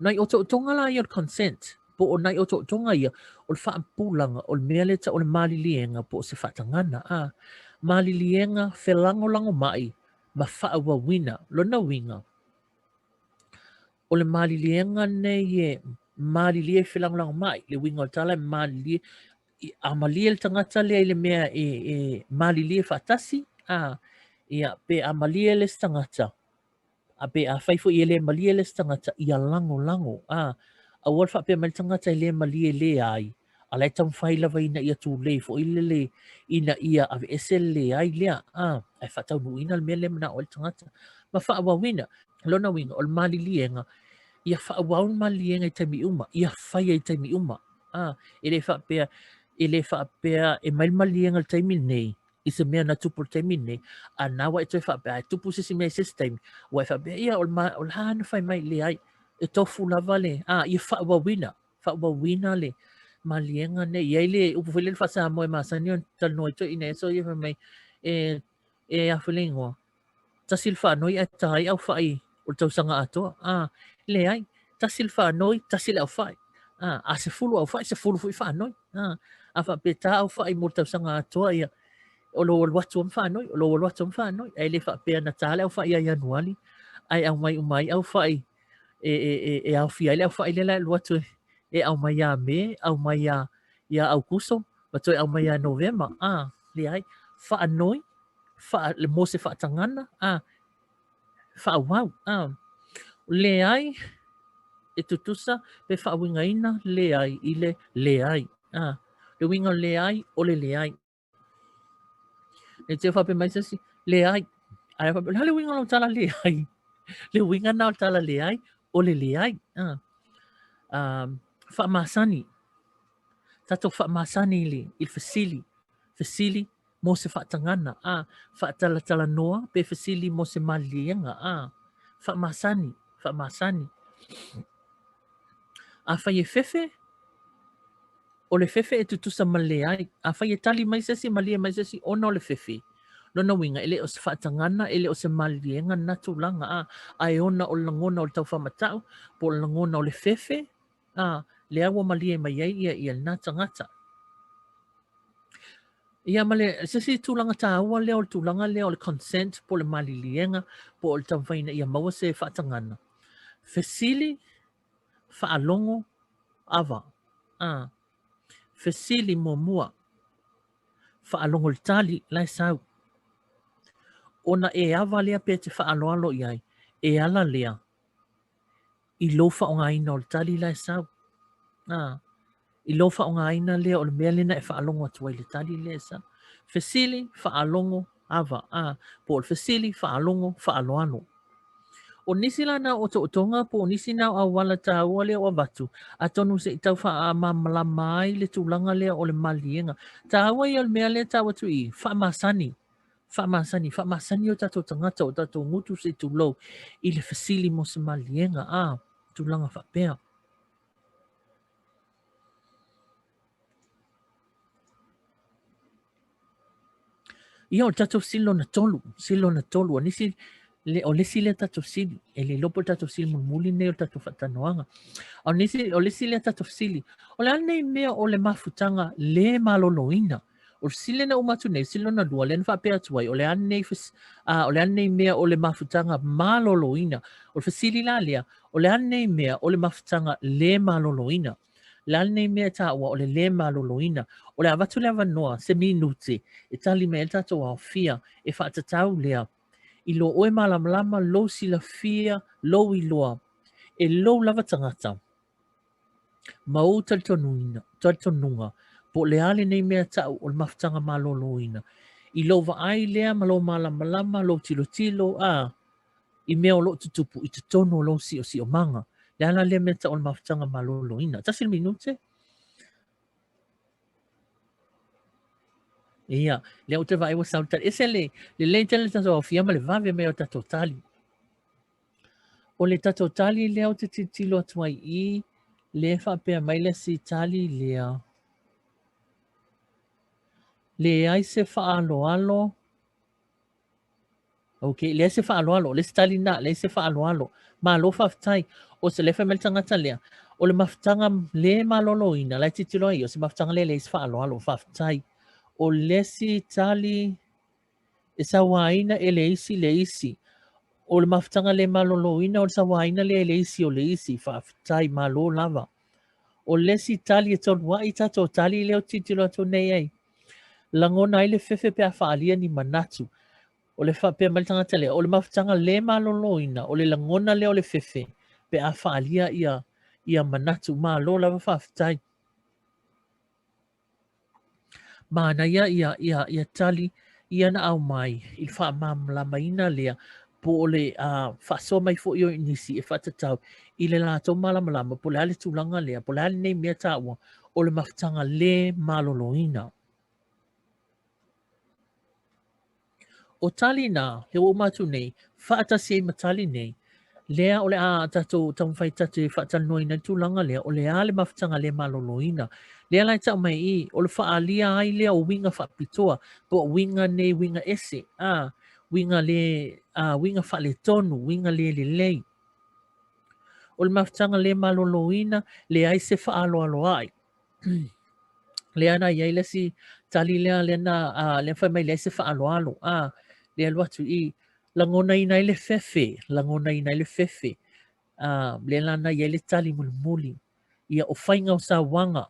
Nai otootoga la ia o le consent, po o nai otootoga ia o le faapupulaga o le mea lea e tau o le maliliega po o se faatagana, a. Maliliega felagolagomai ma faaauauina. Lona uiga, o le maliliega lenei e malilie felagolagomai, le uiga o le tala e malilie, a malie le tagata lea i le mea e, e malilie faatasi, a, ia, pe a malie le isi tagata, A pe afai foi e le malie le isi tagata, ia lagolago, a, aua le faapea mai le tagata e le malie leai, a la e taumafai lava ina ia tulei foi lele ina ia aveese le leai lea, a, ae faataunuuina le mea lea e manao ai le tagata. Ma faaauauina. Lona uiga, o le maliliega, ia faaauau le maliliega i taimi uma, ia faia i taimi uma. A, e le faapea, e le faapea e mai le maliliega i le taimi lenei, i se mea na tupu i le taimi lenei, a na ua e toe faapea, a e tupu se isi mea i se isi taimi, ua e faapea, ia, o le, ma, o le a na fai mai, leai, e tofu lava le, a, ia faaauauina, faaauauina le maliega nei. I ai le upu foi lele faa-Samoa e masani ona talanoa ai toeaiina e so ia fai mai, e, e a foi le igoa, tasi le faanoi ae ta ai aufai o le tausaga atoa. A, leai, tasi le faanoi, tasi le aufai. A, a 10 aufai, 10 foi faanoi. A, a faapea ta aufai mo le tausaga atoa, ia, o lou alu atu ma faanoi, o lou alu atu ma faanoi. Ae le faapea na ta le aufai ia Ianuali, ae aumai uma ai aufai e, e, e, e aofia ai le aufai lea la e alu atu e, e aumai ia Me, aumai ia, ia Aukuso, ma toe aumai ia Novema. A, leai, faanoi, faa, le mo se faatagana, a, faaauau, a. Leai e tutusa pe faauigaina leai i le leai, a. Le uiga o leai, o le leai. E te faapea mai se isi, leai. Ae faapea, o le a le uiga o lau tala leai? Le uiga na o le tala leai, o le leai. A. Um, faamasani. Tatou faamasani i le, i le fesili. Fesili mo se faatagana, a, faatalatalanoa pe fesili mo se maliliega, a, faamasani, faamasani. Afai e fefe, o le fefe e tutusa ma le leai. Afai e tali mai se isi, malie mai se isi ona o le fefe, lona uiga e le o se faatagana, e le o se maliliega lena tulaga, a, ae ona o le lagona o le taufaamatau, po o le lagona o le fefe, a, lea ua malie mai ai ia, ia lena tagata. Ia ma le se isi tulaga taua lea o le tulaga lea o le consent po o le maliliega po o le taumafai ina ia maua se faatagana. Fesili, faalogo, ava. A. Fesili muamua, faalogo i le tali, la e sau. Ona e ava lea pe e te faaaloalo i ai, e ala lea i lou faaaogaina o le tali la e sau. A, i lou faaaogaina lea o le mea lena e faalogo atu ai i le tali lea e sau. Fesili, faalogo, ava. A, po o le fesili, faalogo, faaaloalo. O nisi la na o otootoga po o nisi na o auala taua lea o avatu, atonu se i tau faamalamalama ai le tulaga lea o le maliega. Taua ia o le mea lea tau atu i, faamasani. Faamasani, faamasani o tatou tagata, o tatou gutu se i tulou, i le fesili mo se maliega, a, tulaga faapea. Ia, o le tatou fesili lona tolu, fesili lona tolu, o nisi, le, o le isi lea tatou fesili, e le iloa po o le tatou fesili mulimuli lenei o le tatou faatalanoaga. A o nisi, o le isi lea tatou fesili, o le a lenei mea o le mafutaga le maloloina? O le fesili na uma atu nei, fesili lona lua, lea na faapea atu ai, o le a lenei, o le a lenei mea o le mafutaga maloloina. O le fesili la lea, o le a lenei mea o le mafutaga le maloloina. O le a lenei mea e taua o le le maloloina. O le a avatu le avanoa se minute e tali mai ai le tatou aofia e faatatau lea i lo oe malamalama, lou silafia, lou iloa e lou lava tagata ma ou talitonuga po o le a lenei mea tau o le mafutaga maloloina. I lou vaai lea ma lou malamalama, lou tilotilo, a, i mea o lo o tutupu i totonu o lou siosiomaga. Le a la lea mea tau o le mafutaga maloloina? Tasi le minute. Ia, lea ou te vaai ua sau le tali. Ese le lelei tele le tatou aofia ma le vave mai o tatou tali. O le tatou tali lea ou te tilotilo atu ai i, lea e faapea mai le isi tali lea. Leai se faaaloalo. Ok, leai se faaaloalo. O le isi tali lena, leai se faaaloalo. Malo faafetai. O se lea fai mai le tagata lea, o le mafutaga le maloloina, la e tilotilo ai, o se mafutaga lea leai se faaaloalo. Faafetai. O le isi tali e sauaina e le isi le isi. O le mafutaga le maloloina o le sauaina lea e le isi o le isi. Faafetai, malo lava. O le isi tali e tolua'i tatou tali lea ou te tilotilo atu nei ai. Lagona ai le fefe pe a faaalia ni manatu. O le faapea mai le tagata lea, o le mafutaga le maloloina, o le lagona lea o le fefe pe a faaalia ia, ia manatu. Malo lava faafetai. Manaia ia, ia, ia tali ia na aumai i le faamalamalamaina lea po o le uh, faasoa mai foi o nisi e faatatau i le latou malamalama po o le a le tulaga lea, po o le a lenei mea taua o le mafutaga le maloloina. O tali na, he ua uma atu nei, faatasi ai ma tali nei, lea o le a tatou taumafai tatou te faatalanoaina le tulaga lea, o le a le mafutaga le maloloina. Lea la e tau mai i, o le faaalia ai lea o uiga faapitoa, po o uiga nei uiga ese, a, uiga le, a, uiga faaletonu, uiga le lelei. O le mafutaga le maloloina, leai se faaaloalo ai. Lea na i ai le isi tali lea, lea na, uh, lea fai mai leai se faaaloalo, a, lea alu atu i, lagonaina ai le fefe, lagonaina ai le fefe, uh, lea la na i ai le tali mulimuli, ia o faiga o sauaga,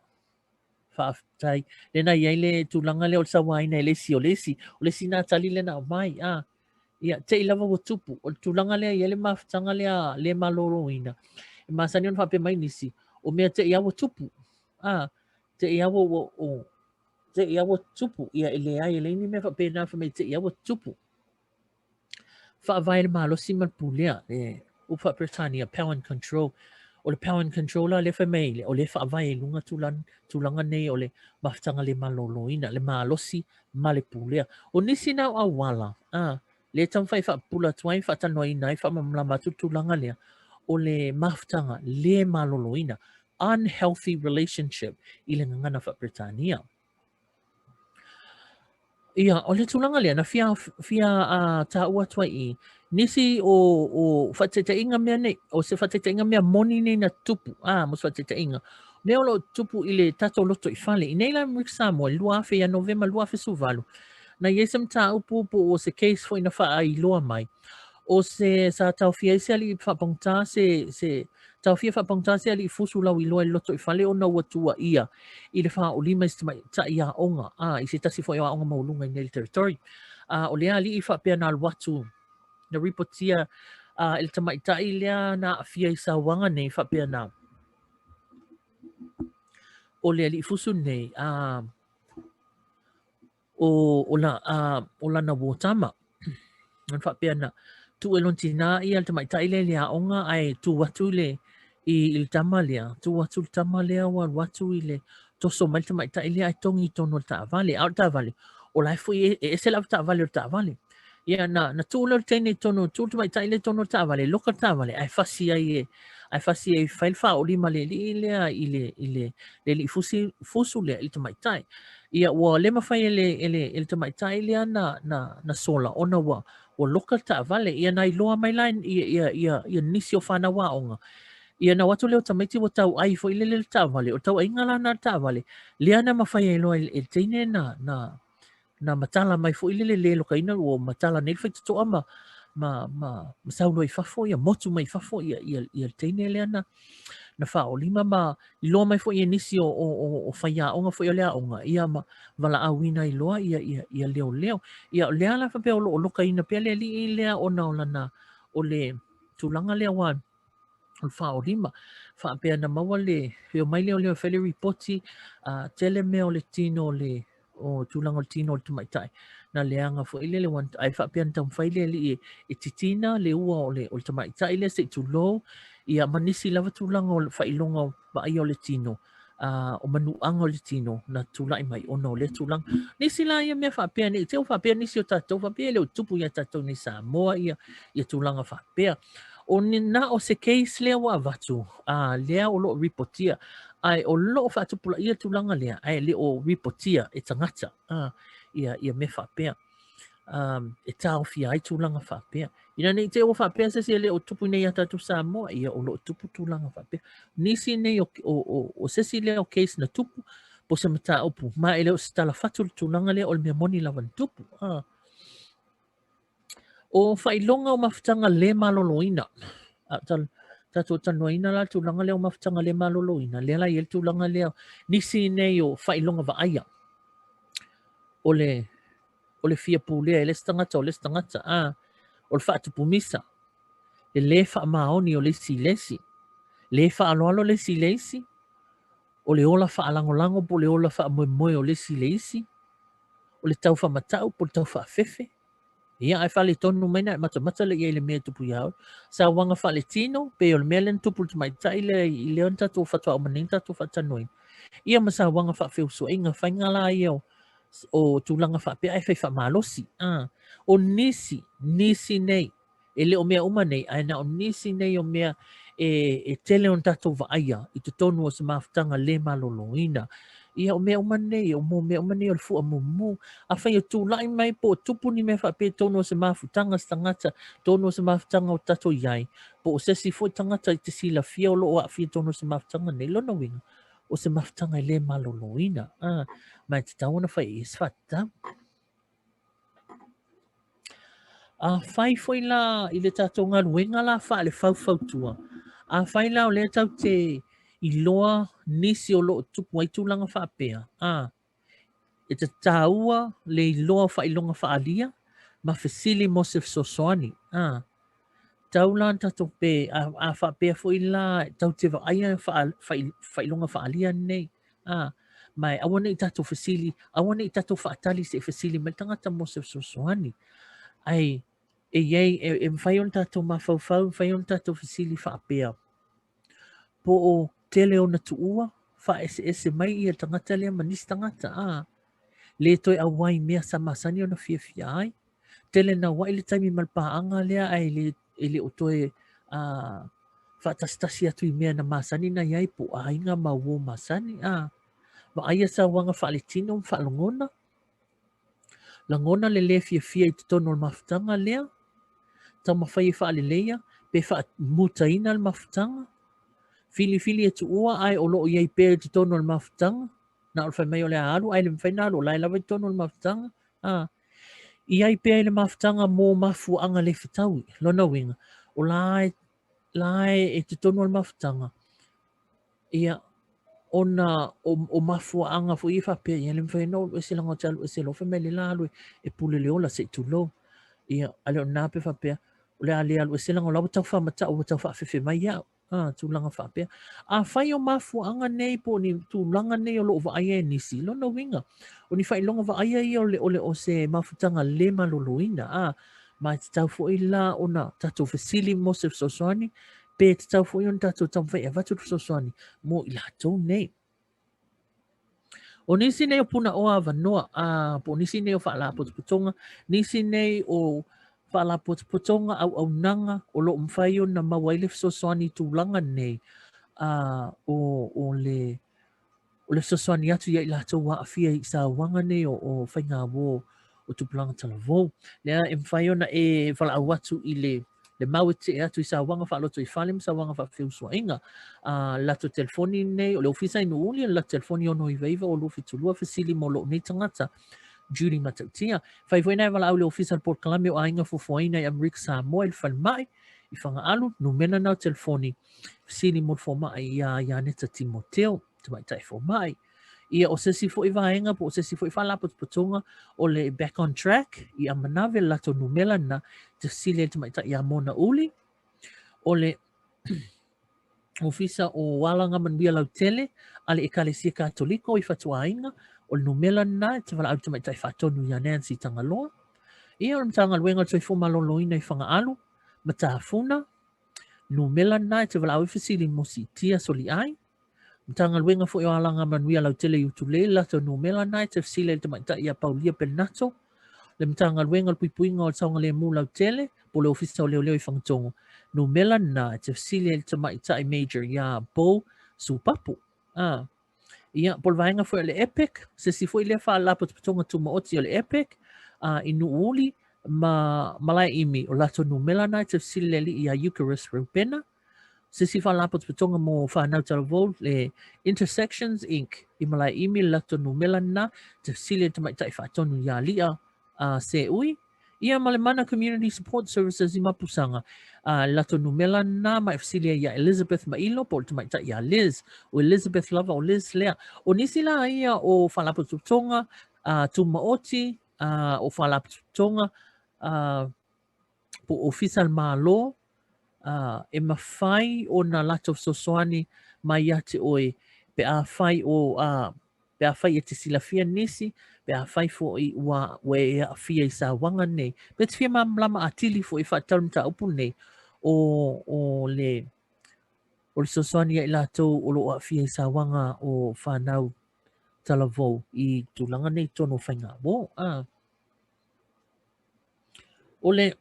faafetai, lea na i ai le tulaga lea o le sauaina e le isi o le isi, o le isi na tali lea na aumai, a, Ia, te i lava ua tupu. O le tulaga lea i ai le mafutaga lea le maloloina. E masani ona faapea mai nisi, o mea te i a ua tupu. A, te i a ua, ua, o, te i a ua tupu. Ia, e leai, e leai ni mea faapena fai mai te i a ua tupu. Faavae le malosi ma le pulea, le upu faa-Peretania, power and control. O le power and control la lea fai mai, o lea faavae i luga tulaga, tulaga nei o le mafutaga le maloloina, le malosi ma le pulea. O nisi na o auala, a, lea e taumafai e faapupula atu ai, faatalanoaina ai, faamalamalama atu le tulaga lea, o le mafutaga le maloloina, unhealthy relationship i le gagana faa-Peretania. Ia, o le tulaga lea, na fia, fia uh, taua atu ai i nisi o, o faataitaiga mea nei, o se faataitaiga mea moni nei na tupu, ah, mo se faataitaiga, mea o lo o tupu i le tatou lotoifale. I nei la Amerika Samoa, i le 2000 ia Novema 2018, na i ai se mataupu po o se case foi na faailoa mai, o se sa taofia ai se alii faapagota se, se taofia faapagota se alii fusu lauiloa i le lotoifale ona ua tuuaia i le faaolima i se tamaitai aoga, a, i se tasi foi o aoga maualuga i nei le territory. A, o lea alii faapea na alu atu na ripotia a, e le tamaitai lea na aafia i sauaga nei faapea na o le alii fusu nei, a, o, o, la, a, o lana uō tama. Ona faapea na, tuu e lona tinā ia le tamaitai lea i le aoga ae tu atu i le, i, i le tama lea, tu atu le tama lea ua alu atu i le toso mai le tamaitai lea ae togi i totonu o le taavale. A o le taavale, o la e foi e, e ese le avetaavale o le taavale. Ia, na, na tuu lea o le teine i totonu, tuu le tamaitai lea i totonu o le taavale, loka le taavale, ae fasi ai e, ae fasi ai fai le faaolima le alii lea i le, i le, le alii fusi, fusu lea i le tamaitai. Ia, ua le mafai e le, e le, e le tamaitai lea na, na, na sola, ona ua, ua loka le taavale. Ia, na iloa mai la ia, ia, ia, ia nisi o fanau aoga. Ia, na o atu lea o tamaiti ua tauai foi lele le taavale. O le tauaiga la na le taavale, lea na mafai ai loa e le teine na, na, na matala mai foi lele le lokaina ua matala nei le faitotoa ma ma ma ma sau loa i fafo ia motu mai fafo ia ia ia le teine lea na na faaolima ma iloa mai foi e nisi o o o, o faiaoga foi o le aoga ia ma valaauina ai loa ia ia ia leoleo. Ia o lea la faapea o lo o lokaina pea le alii lea ona o lana o le tulaga lea ua o le faaolima faapea na maua le e omai leoleo e fai le ripoti a tele mea o le tino o le o tulaga o le tino o le tamaitai na leaga foi lele ae faapea na taumafai le alii e titina le ua o le, o le tamaitai lea se i tulou ia ma nisi lava tulaga o le faailoga vaaia o le tino o manuaga o le tino na tulai mai ona o lea tulaga. Nisi la ia mea faapea nei, te faapea nisi o tatou faapea e le o tupu ia tatou nei Samoa ia, ia tulaga faapea. O ni na o se case lea ua avatu, a lea o lo o ripotia, ae o lo o faatupulaia tulaga lea, ae le o ripotia e tagata a, ia, ia mea faapea. E taofia ai tulaga faapea. Ina ne i te ua faapea se isi e le o tupu nei ia tatou Samoa, ia o lo o tupu tulaga faapea. Nisi nei o, o, o, o se isi lea o case na tupu, po se mataupu, ma e le o se tala fatu le tulaga lea o le mea moni lava na tupu. Ah. O faailoga o mafutaga le maloloina. A tal, tatou talanoaina la tulaga lea o mafutaga le maloloina, lea la i ai le tulaga lea, nisi nei o faailoga vaaia. O le o le fia pulea e le isi tagata o le isi tagata, a, o le faatupu misa, le lē faamaoni o le isi i le isi, lē faaaloalo le isi i le isi, o le ola faalagolago po o le ola faamoemoe o le isi i le isi, o le tau faamatau po o le tau faafefe, ia ae faaletonu mai na e matamata lea i ai i le mea e tupu iā oe. Sauaga faaletino, pei o le mea lea na tupu i le tamaitai lea i lea na tatou faatoa uma nei na tatou faatalanoaina. Ia ma sauaga faafeusuaiga, faiga la ia o o tulaga faapea ae fai faamalosi. A, o nisi, nisi nei, e le o mea uma nei, ae na o nisi nei o mea e, e tele ona tatou vaaia i totonu o se mafutaga le maloloina. Ia o mea uma nei, o mo mea uma nei o le fua mumu. Afai e tulai mai po o tupu ni mea faapea i totonu o se mafutaga se tagata, totonu o se mafutaga o tatou i ai, po o se isi foi tagata i te silafia o lo o aafia i totonu o se mafutaga nei, lona uiga, o se mafutaga e le maloloina, a, ma e tatau ona fai i ai se faatatau. Afai foi la i le tatou galuega la faale-faufautua, afai la o lea tatou te iloa nisi o lo o tupu ai tulaga faapea, a, e taua le iloa o faailoga faaalia ma fesili mo se fesoasoani, a, tau la na tatou pe, a, a faapea foi la tatou te vaaia faailoga faaalia nei, a, ma e aua ne i tatou fesili, aua ne i tatou faatali se i fesili mai le tagata mo se fesoasoani. Ae e i ai, e, e mafai ona tatou mafaufau, e mafai ona tatou fesili faapea, po o tele ona tuua, faaeseese mai ia tagata lea ma nisi tagata, a, le toe auai i mea sa masani ona fiafia ai. Tele naua'i le taimi ma le paaga lea ae le, e le o toe a, faatasitasi atu i mea na masani na i ai po o aiga ma uō masani. A, vaaia sauaga faaletino ma faalogona, lagona le lē fiafia i totonu o le mafutaga lea, taumafai e faaleleia pe faamutaina le mafutaga, filifili e tuua ae o lo o i ai pea i totonu o le mafutaga, na o le fai mai o le a alu ae le mafai ona alu o la e lava i totonu o le mafutaga. A, i ai pea i le mafutaga mō mafuaaga le fetaui. Lona uiga, o la e, la e, e totonu o le mafutaga, ia, ona o, o mafuaaga foi e faapea, ia le mafai ona ou alu ese leaga ou te alu ese loa fai mai le la alu e, e pule le ola se i tulou. Ia, a le o na pe faapea, o le a le alu ese leaga o la ua tau faamatau ua tau faafefe mai au. A, tulaga faapea. Afai o mafuaaga nei po o ni tulaga nei o lo o vaaia e nisi, lona uiga, o ni faailoga vaaia ia o le, o le, o se mafutaga le maloloina. A, ma e tatau foi la ona tatou fesili mo se fesoasoani, pe tatau foi ona tatou taumafai e avatu le fesoasoani mo i latou nei. O nisi nei o punaoa avanoa, a, po o nisi nei o faalapotopotoga, nisi nei o faalapotopotoga auaunaga o lo o mafai ona maua ai le fesoasoani i tulaga nei, a, o, o le, o le fesoasoani atu ia i latou ua aafia i sauaga nei o, o faigauō o tupulaga talavou. Lea e mafai ona e valaau atu i le le mau e tetee atu i sauaga faalotoifale ma sauaga faafeusuaiga. A latou telefoni nei, o le ofisa i Nuuuli, o le latou telefoni 699 272 fesili mo lou nei tagata. Judy Matautia. Fai foi na e valaau le Ofisa o le Polokalame o Aiga Fuafuaina i Amerika Samoa i le falemai i Fagaalu, numera na o telefoni, fesili mo le fomai iā Ianeta Timoteo, tamaitai fomai. Ia, o se isi foi vaega po o se isi foi faalapotopotoga o le Back on Track i Amanave, le latou numera lena, te fesili ai le tamaitai ia Mona Uli. O le Ofisa o Alagamanuia Lautele a le Ekalesia Katoliko i Fatuaiga, o le numera lena e te valaau i le tamaitai faatonu ia Nancy Tagaloa. Ia, o le Matagaluega o le Soifua Maloloina i Fagaalu, Matafuna, numera lena e te valaau ai fesili mo siitia soliai. Matagaluega foi o Alagamanuia Lautele i Utulei, le latou numera lena e te fesili ai i le tamaitai ia Paulia Penato. Le Matagaluega o le Puipuiga o le Saogalemu Lautele, po o le Ofisa o Leoleo i Fagatogo, numera lena e te fesili ai i le tamaitai Major iā Bo Supapu. Ah. Ia, po o le vaega foi o le EPIC, se isi foi lea faalapotopotoga tumaoti o le EPIC, i Nuuuli ma Malaeimi, o latou numera lena e te fesili i le alii ia Eucharist Reupena. Se isi faalapotopotoga mo whanau talavou, le Intersections Inc. I Malaeimi, le latou numera lena, te fesili ai le tamaitai faatonu iā Lia se ui. Ia ma le Mana Community Support Services i Mapusaga, le latou numera lena, ma e fesili ai iā Elizabeth Mailo po o le tamaitai iā Liz. O Elizabeth lava o Liz lea. O nisi la ia o faalapotopotoga tumaoti, o faalapotopotoga po o ofisa a le Malo, ā, e mafai ona latou fesoasoani mai ia te oe pe afai o, ā, pe afai e te silafia nisi, pe afai foi ua, ua e aafia i sauaga nei. Pe te fia malamalama atili foi e faatatau i le mataupu lenei, o, o le, o le fesoasoani ia i latou o lo o aafia i sauaga o fanau talavou i tulaga nei i totonu o faigauo. Ā. O le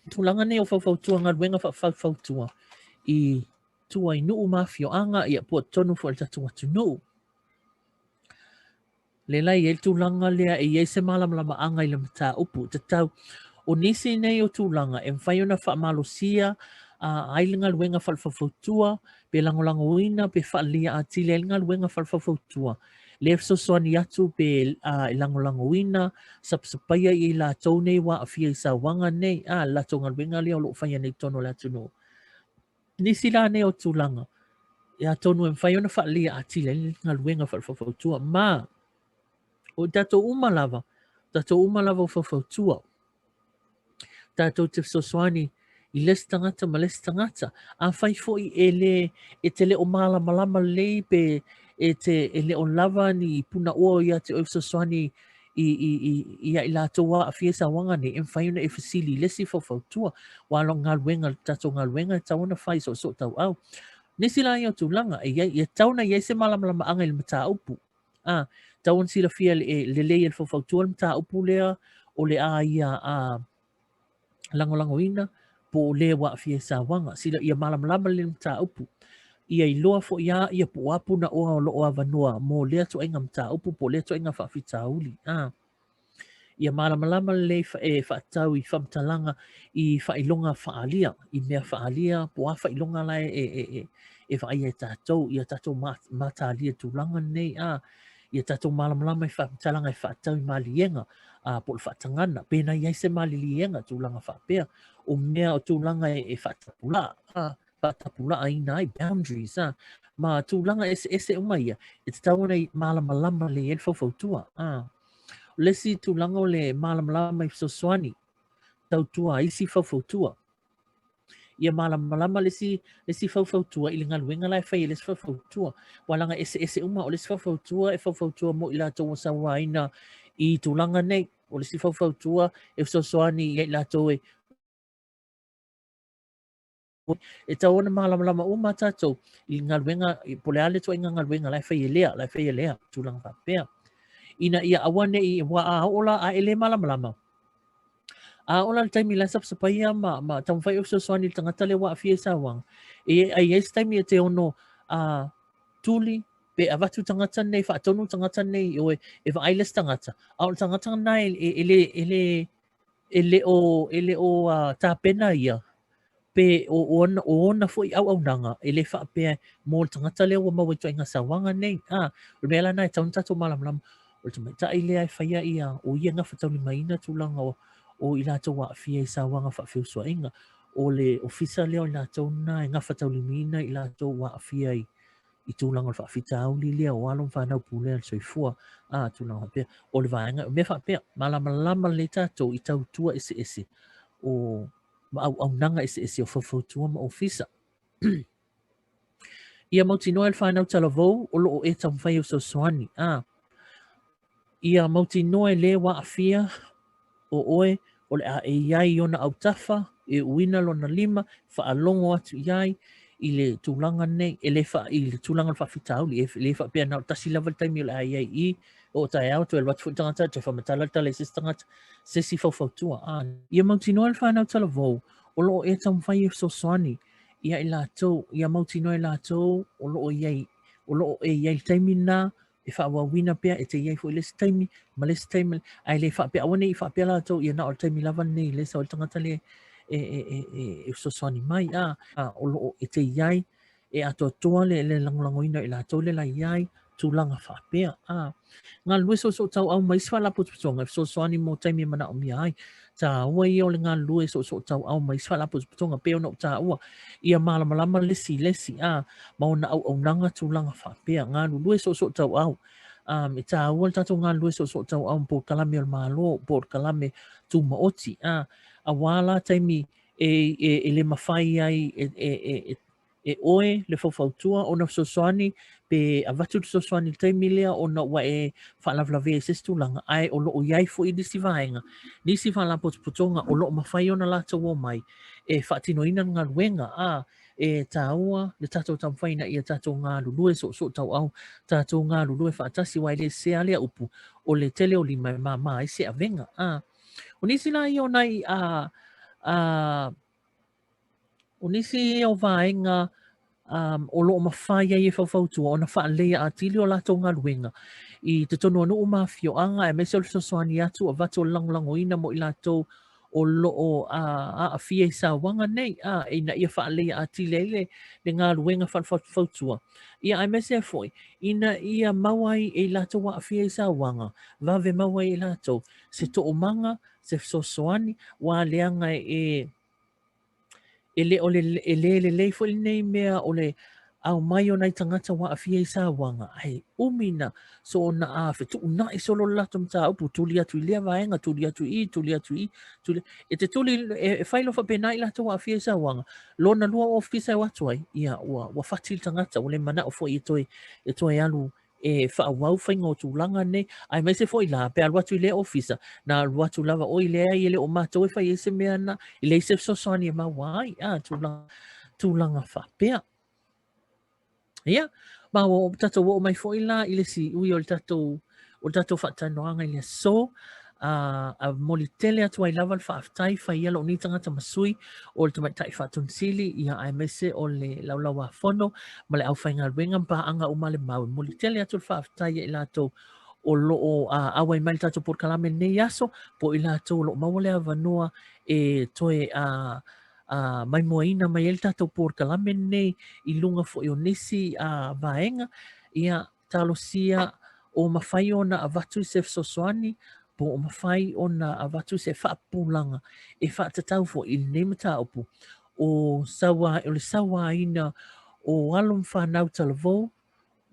tulaga nei o faufautua galuega faafaufautua i tua i nuu ma afioaga ia po o totonu foi o le tatou atunuu. Le la e i ai le tulaga lea e i ai se malamalamaaga i le mataupu tatau. O nisi nei o tulaga e mafai ona faamalosia ai le galuega faalefaufautua pe lagolagoina pe faalelia atili ai le galuega faalefaufautua lea e fesoasoani atu pe e lagolagoina sapasapaia i latou nei ua aafia i sauaga nei, a, le latou galuega lea o lo o faia nei i totonu o le atunuu. Nisi la nei o tulaga, e atonu e mafai ona faalelia atili ai le galuega faalefaufautua ma o tatou uma lava, tatou uma lava o faufautua. Tatou te fesoasoani i le isi tagata ma le isi tagata. Afai foi e le, e te le o malamalama lelei pe e te e le o lava ni punaoa ia te oe fesoasoani i, i, i, ia i latou ua aafia i sauaga nei, e mafai ona e fesili i le isi faufautua. Ua alo galuega, le tatou galuega e tatau ona fai soosoo tauau. Nisi la ia o tulaga, e, iai, e tatau ona i ai se malamalamaaga i le mataupu. A, tatau ona silafia e lelei e le faufautua le mataupu lea o le a ia a lagolagoina po o le ua aafia i sauaga. Sila ia malamalama le mataupu. Ia iloa foi a ia po o a punaoa o lo o avanoa mo lea ituaiga mataupu po o lea ituaiga faafitauli. A, Ia malamalama lelei e faatatau i faamatalaga i faailoga faaalia, i mea faaalia, po o a faailoga la e, e, e, e vaaia e tatou, ia tatou matalia tulaga nei, a, ia tatou malamalama i faamatalaga e faatatau i maliega, a, po o le faatagana, pena i ai se maliliega tulaga faapea, o mea o tulaga e, e faatapulaa, a, faatapulaaina ai, boundaries, a, ma tulaga eseese uma ia, e tatau ona malamalama lelei ai le faufautua. A. O le isi tulaga o le malamalama i fesoasoani, tautua a isi faufautua. Ia malamalama le isi, le isi faufautua i le galuega la e fai e le isi faufautua. Ua laga eseese uma, o le isi faufautua e faufautua mo i latou ua sauaina i tulaga nei. O le isi faufautua e fesoasoani ia i latou e E tatau ona malamalama uma tatou i galuega, po o le a le ituaiga galuega la e fai e lea, la e fai e lea, tulaga faapea. Ina ia aua ne i, ua a oo la a e le malamalama, a oo la le taimi la e sapasapaia ma, ma taumafai e fesoasoani i le tagata lea ua aafia i sauaga, e, a i ai se taimi e te ono a, tuli, pe avatu tagata nei, faatonu tagata nei i oe, e vaai le isi tagata, a o le tagata na e, e, e, le, e le, e le o, e le o uh, tapena ia, pe o, o, ona, o ona foi auaunaga, e le faapea mo le tagata lea ua maua i ituaiga sauaga nei. A, o le mea la lena e tatau ona tatou malamalama. O le tamaitai lea e faia ia, o ia e gafataulimaina tulaga o, o i latou aafia i sauaga faafeusuaiga. O le ofisa lea o i latou na e gafataulimaina i latou ua aafia i, i tulaga o le faafitauli lea o alo ma fanau pulea le soifua, a, tulaga faapea. O le vaega, o mea faapea, malamalama lelei tatou i tautua eseese o ma auaunaga eseese o faufautua ma ofisa. Ia mautinoa e le whānau talavou o loo e taumafai e fesoasoani. A. Ia mautinoa e le ua aafia o oe o le a e i ai i ona autafa, e uina lona lima, faalogo atu i ai i le tulaga nei, e le fa, i le tulaga o le faafitauli, e le faapea na o le tasi lava le taimi o le a i ai i, o taeao toe alu atu foi le tagata, toe faamatala le tala i se isi tagata, se isi faufautua. A. Ia mautinoa e le whānau talavou o loo e taumafai e fesoasoani ia i latou, ia mautinoa e latou o loo i ai, o loo e i ai i le taimi lena, e faaauauina pea, e te i ai foi le isi taimi, ma le isi taimi, ae le faapea, aua ne i faapea latou, ia na o le taimi lava lenei, le sau le tagata lea e, e, e, e, e fesoasoani mai, a, a, o loo e te i ai, e atoatoa le, le lagolagoina i latou le la i ai, tulaga faapea. A, galulue soosootauau ma isi faalapotopotoga e fesoasoani mo taimi e manaomia ai. Taua ia o le galulue soosootauau ma isi faalapotopotoga pei ona ou taua, ia malamalama le isi i le isi, a, ma ona auaunaga tulaga faapea. Galulue soosootauau. Um, e taua le tatou galulue soosootauau ma polokalame o le Malo, polokalame tumaoti, a, auā la taimi e, e, e le mafai ai e, e, e, e e oe le faufautua ona fesoasoani pe avatu le fesoasoani i le taimi lea ona ua e faalavelavea i se isi tulaga, ae o lo o i ai foi nisi vaega, nisi faalapotopotoga o lo o mafai ona latou omai e faatinoina le galuega, a e taua le tatou taumafai ina ia tatou galulue soosootauau, tatou galulue faatasi, aua e le sese lava lea upu, o le tele o lima e mama ai se avega. A o nisi la ia o nai a a O nisi ia o vaega um, o lo o mafai ai e faufautua ona faaleleia atili o latou galuega i totonu o nuu ma afioaga aemaise o le fesoasoani atu avatu o le lagolagoina mo i latou o lo o aafia i sauaga nei a, ina ia faaleleia atili ai le, le galuega faufautua. Ia aemaise ai foi ina ia maua ai e i latou aafia i sauaga, vave maua ai e latou se toomaga, se fesoasoani, ua leaga e E le o le, e le lelei foi lenei mea o le aumai o nai tagata ua aafia i sauaga, ae umi na soona a fetuunai solo le latou mataupu, tuli atu i lea vaega, tuli atu i i, tuli atu i i, tuli, e te tuli, e, e fai loa faapena i latou ua aafia i sauaga, lona lua ofisa e o atu ai, ia, ua, ua fati le tagata, ua le manao foi e toe, e toe alu e faaauau faiga o tulaga nei, aemaise foi la, pe alu atu i lea ofisa, na alu atu lava oi leai e le o matou e fai ai se mea na, e leai se fesoasoani e maua ai, a, tulaga, tulaga faapea. Ia, ma ua tatou oo mai foi la i le siui o le tatou, o le tatou faatanoaga i le aso, a, a momoli tele atu ai lava le faafetai fai ia lou nei tagata ma sui o le Tamaitai Faatonisili, ia aemaise o le Laulauafono ma le aufaigaluega ma paaga uma a le mau. E momoli tele atu le faafetai ia i latou o lo o auai mai le tatou polokalame i lenei aso, po o i latou o lo o maua le avanoa e toe a, a, maimoaina mai ai le tatou polokalame lenei i luga foi o nisi a, vaega. Ia, talosia o mafai ona avatu se fesoasoani po o mafai ona avatu se faapupulaga e faatatau foi i lenei mataupu o, saua, o le sauaina o alo ma fanau talavou,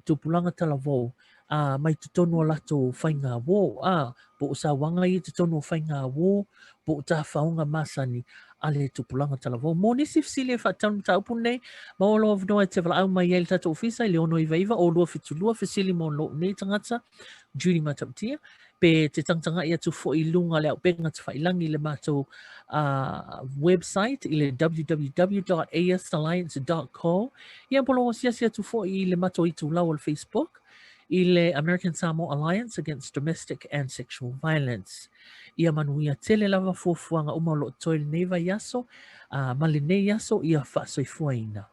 tupulaga talavou, a, mai totonu o latou faigauō, a, po o sauaga ia i totonu o faigauō, po o tafaoga masani a le tupulaga talavou. Mo nisi fesili e faatatau i le mataupu lenei, maua lou avanoa e te valaau mai ai i le tatou ofisa i le 699 0272 fesili mo lou nei tagata, Judy Matautia, pe te tagatagai atu foi i luga o le auupega tafailangi i le matou uh, website i le www.asalliance.co. Ia po lou asiasi atu foi i le matou itulau o le Facebook i le American Samoa Alliance Against Domestic and Sexual Violence. Ia manuia tele lava fuafuaga uma o lo o totoe i lenei vaiaso, a, ma lenei aso ia faasoifuaina.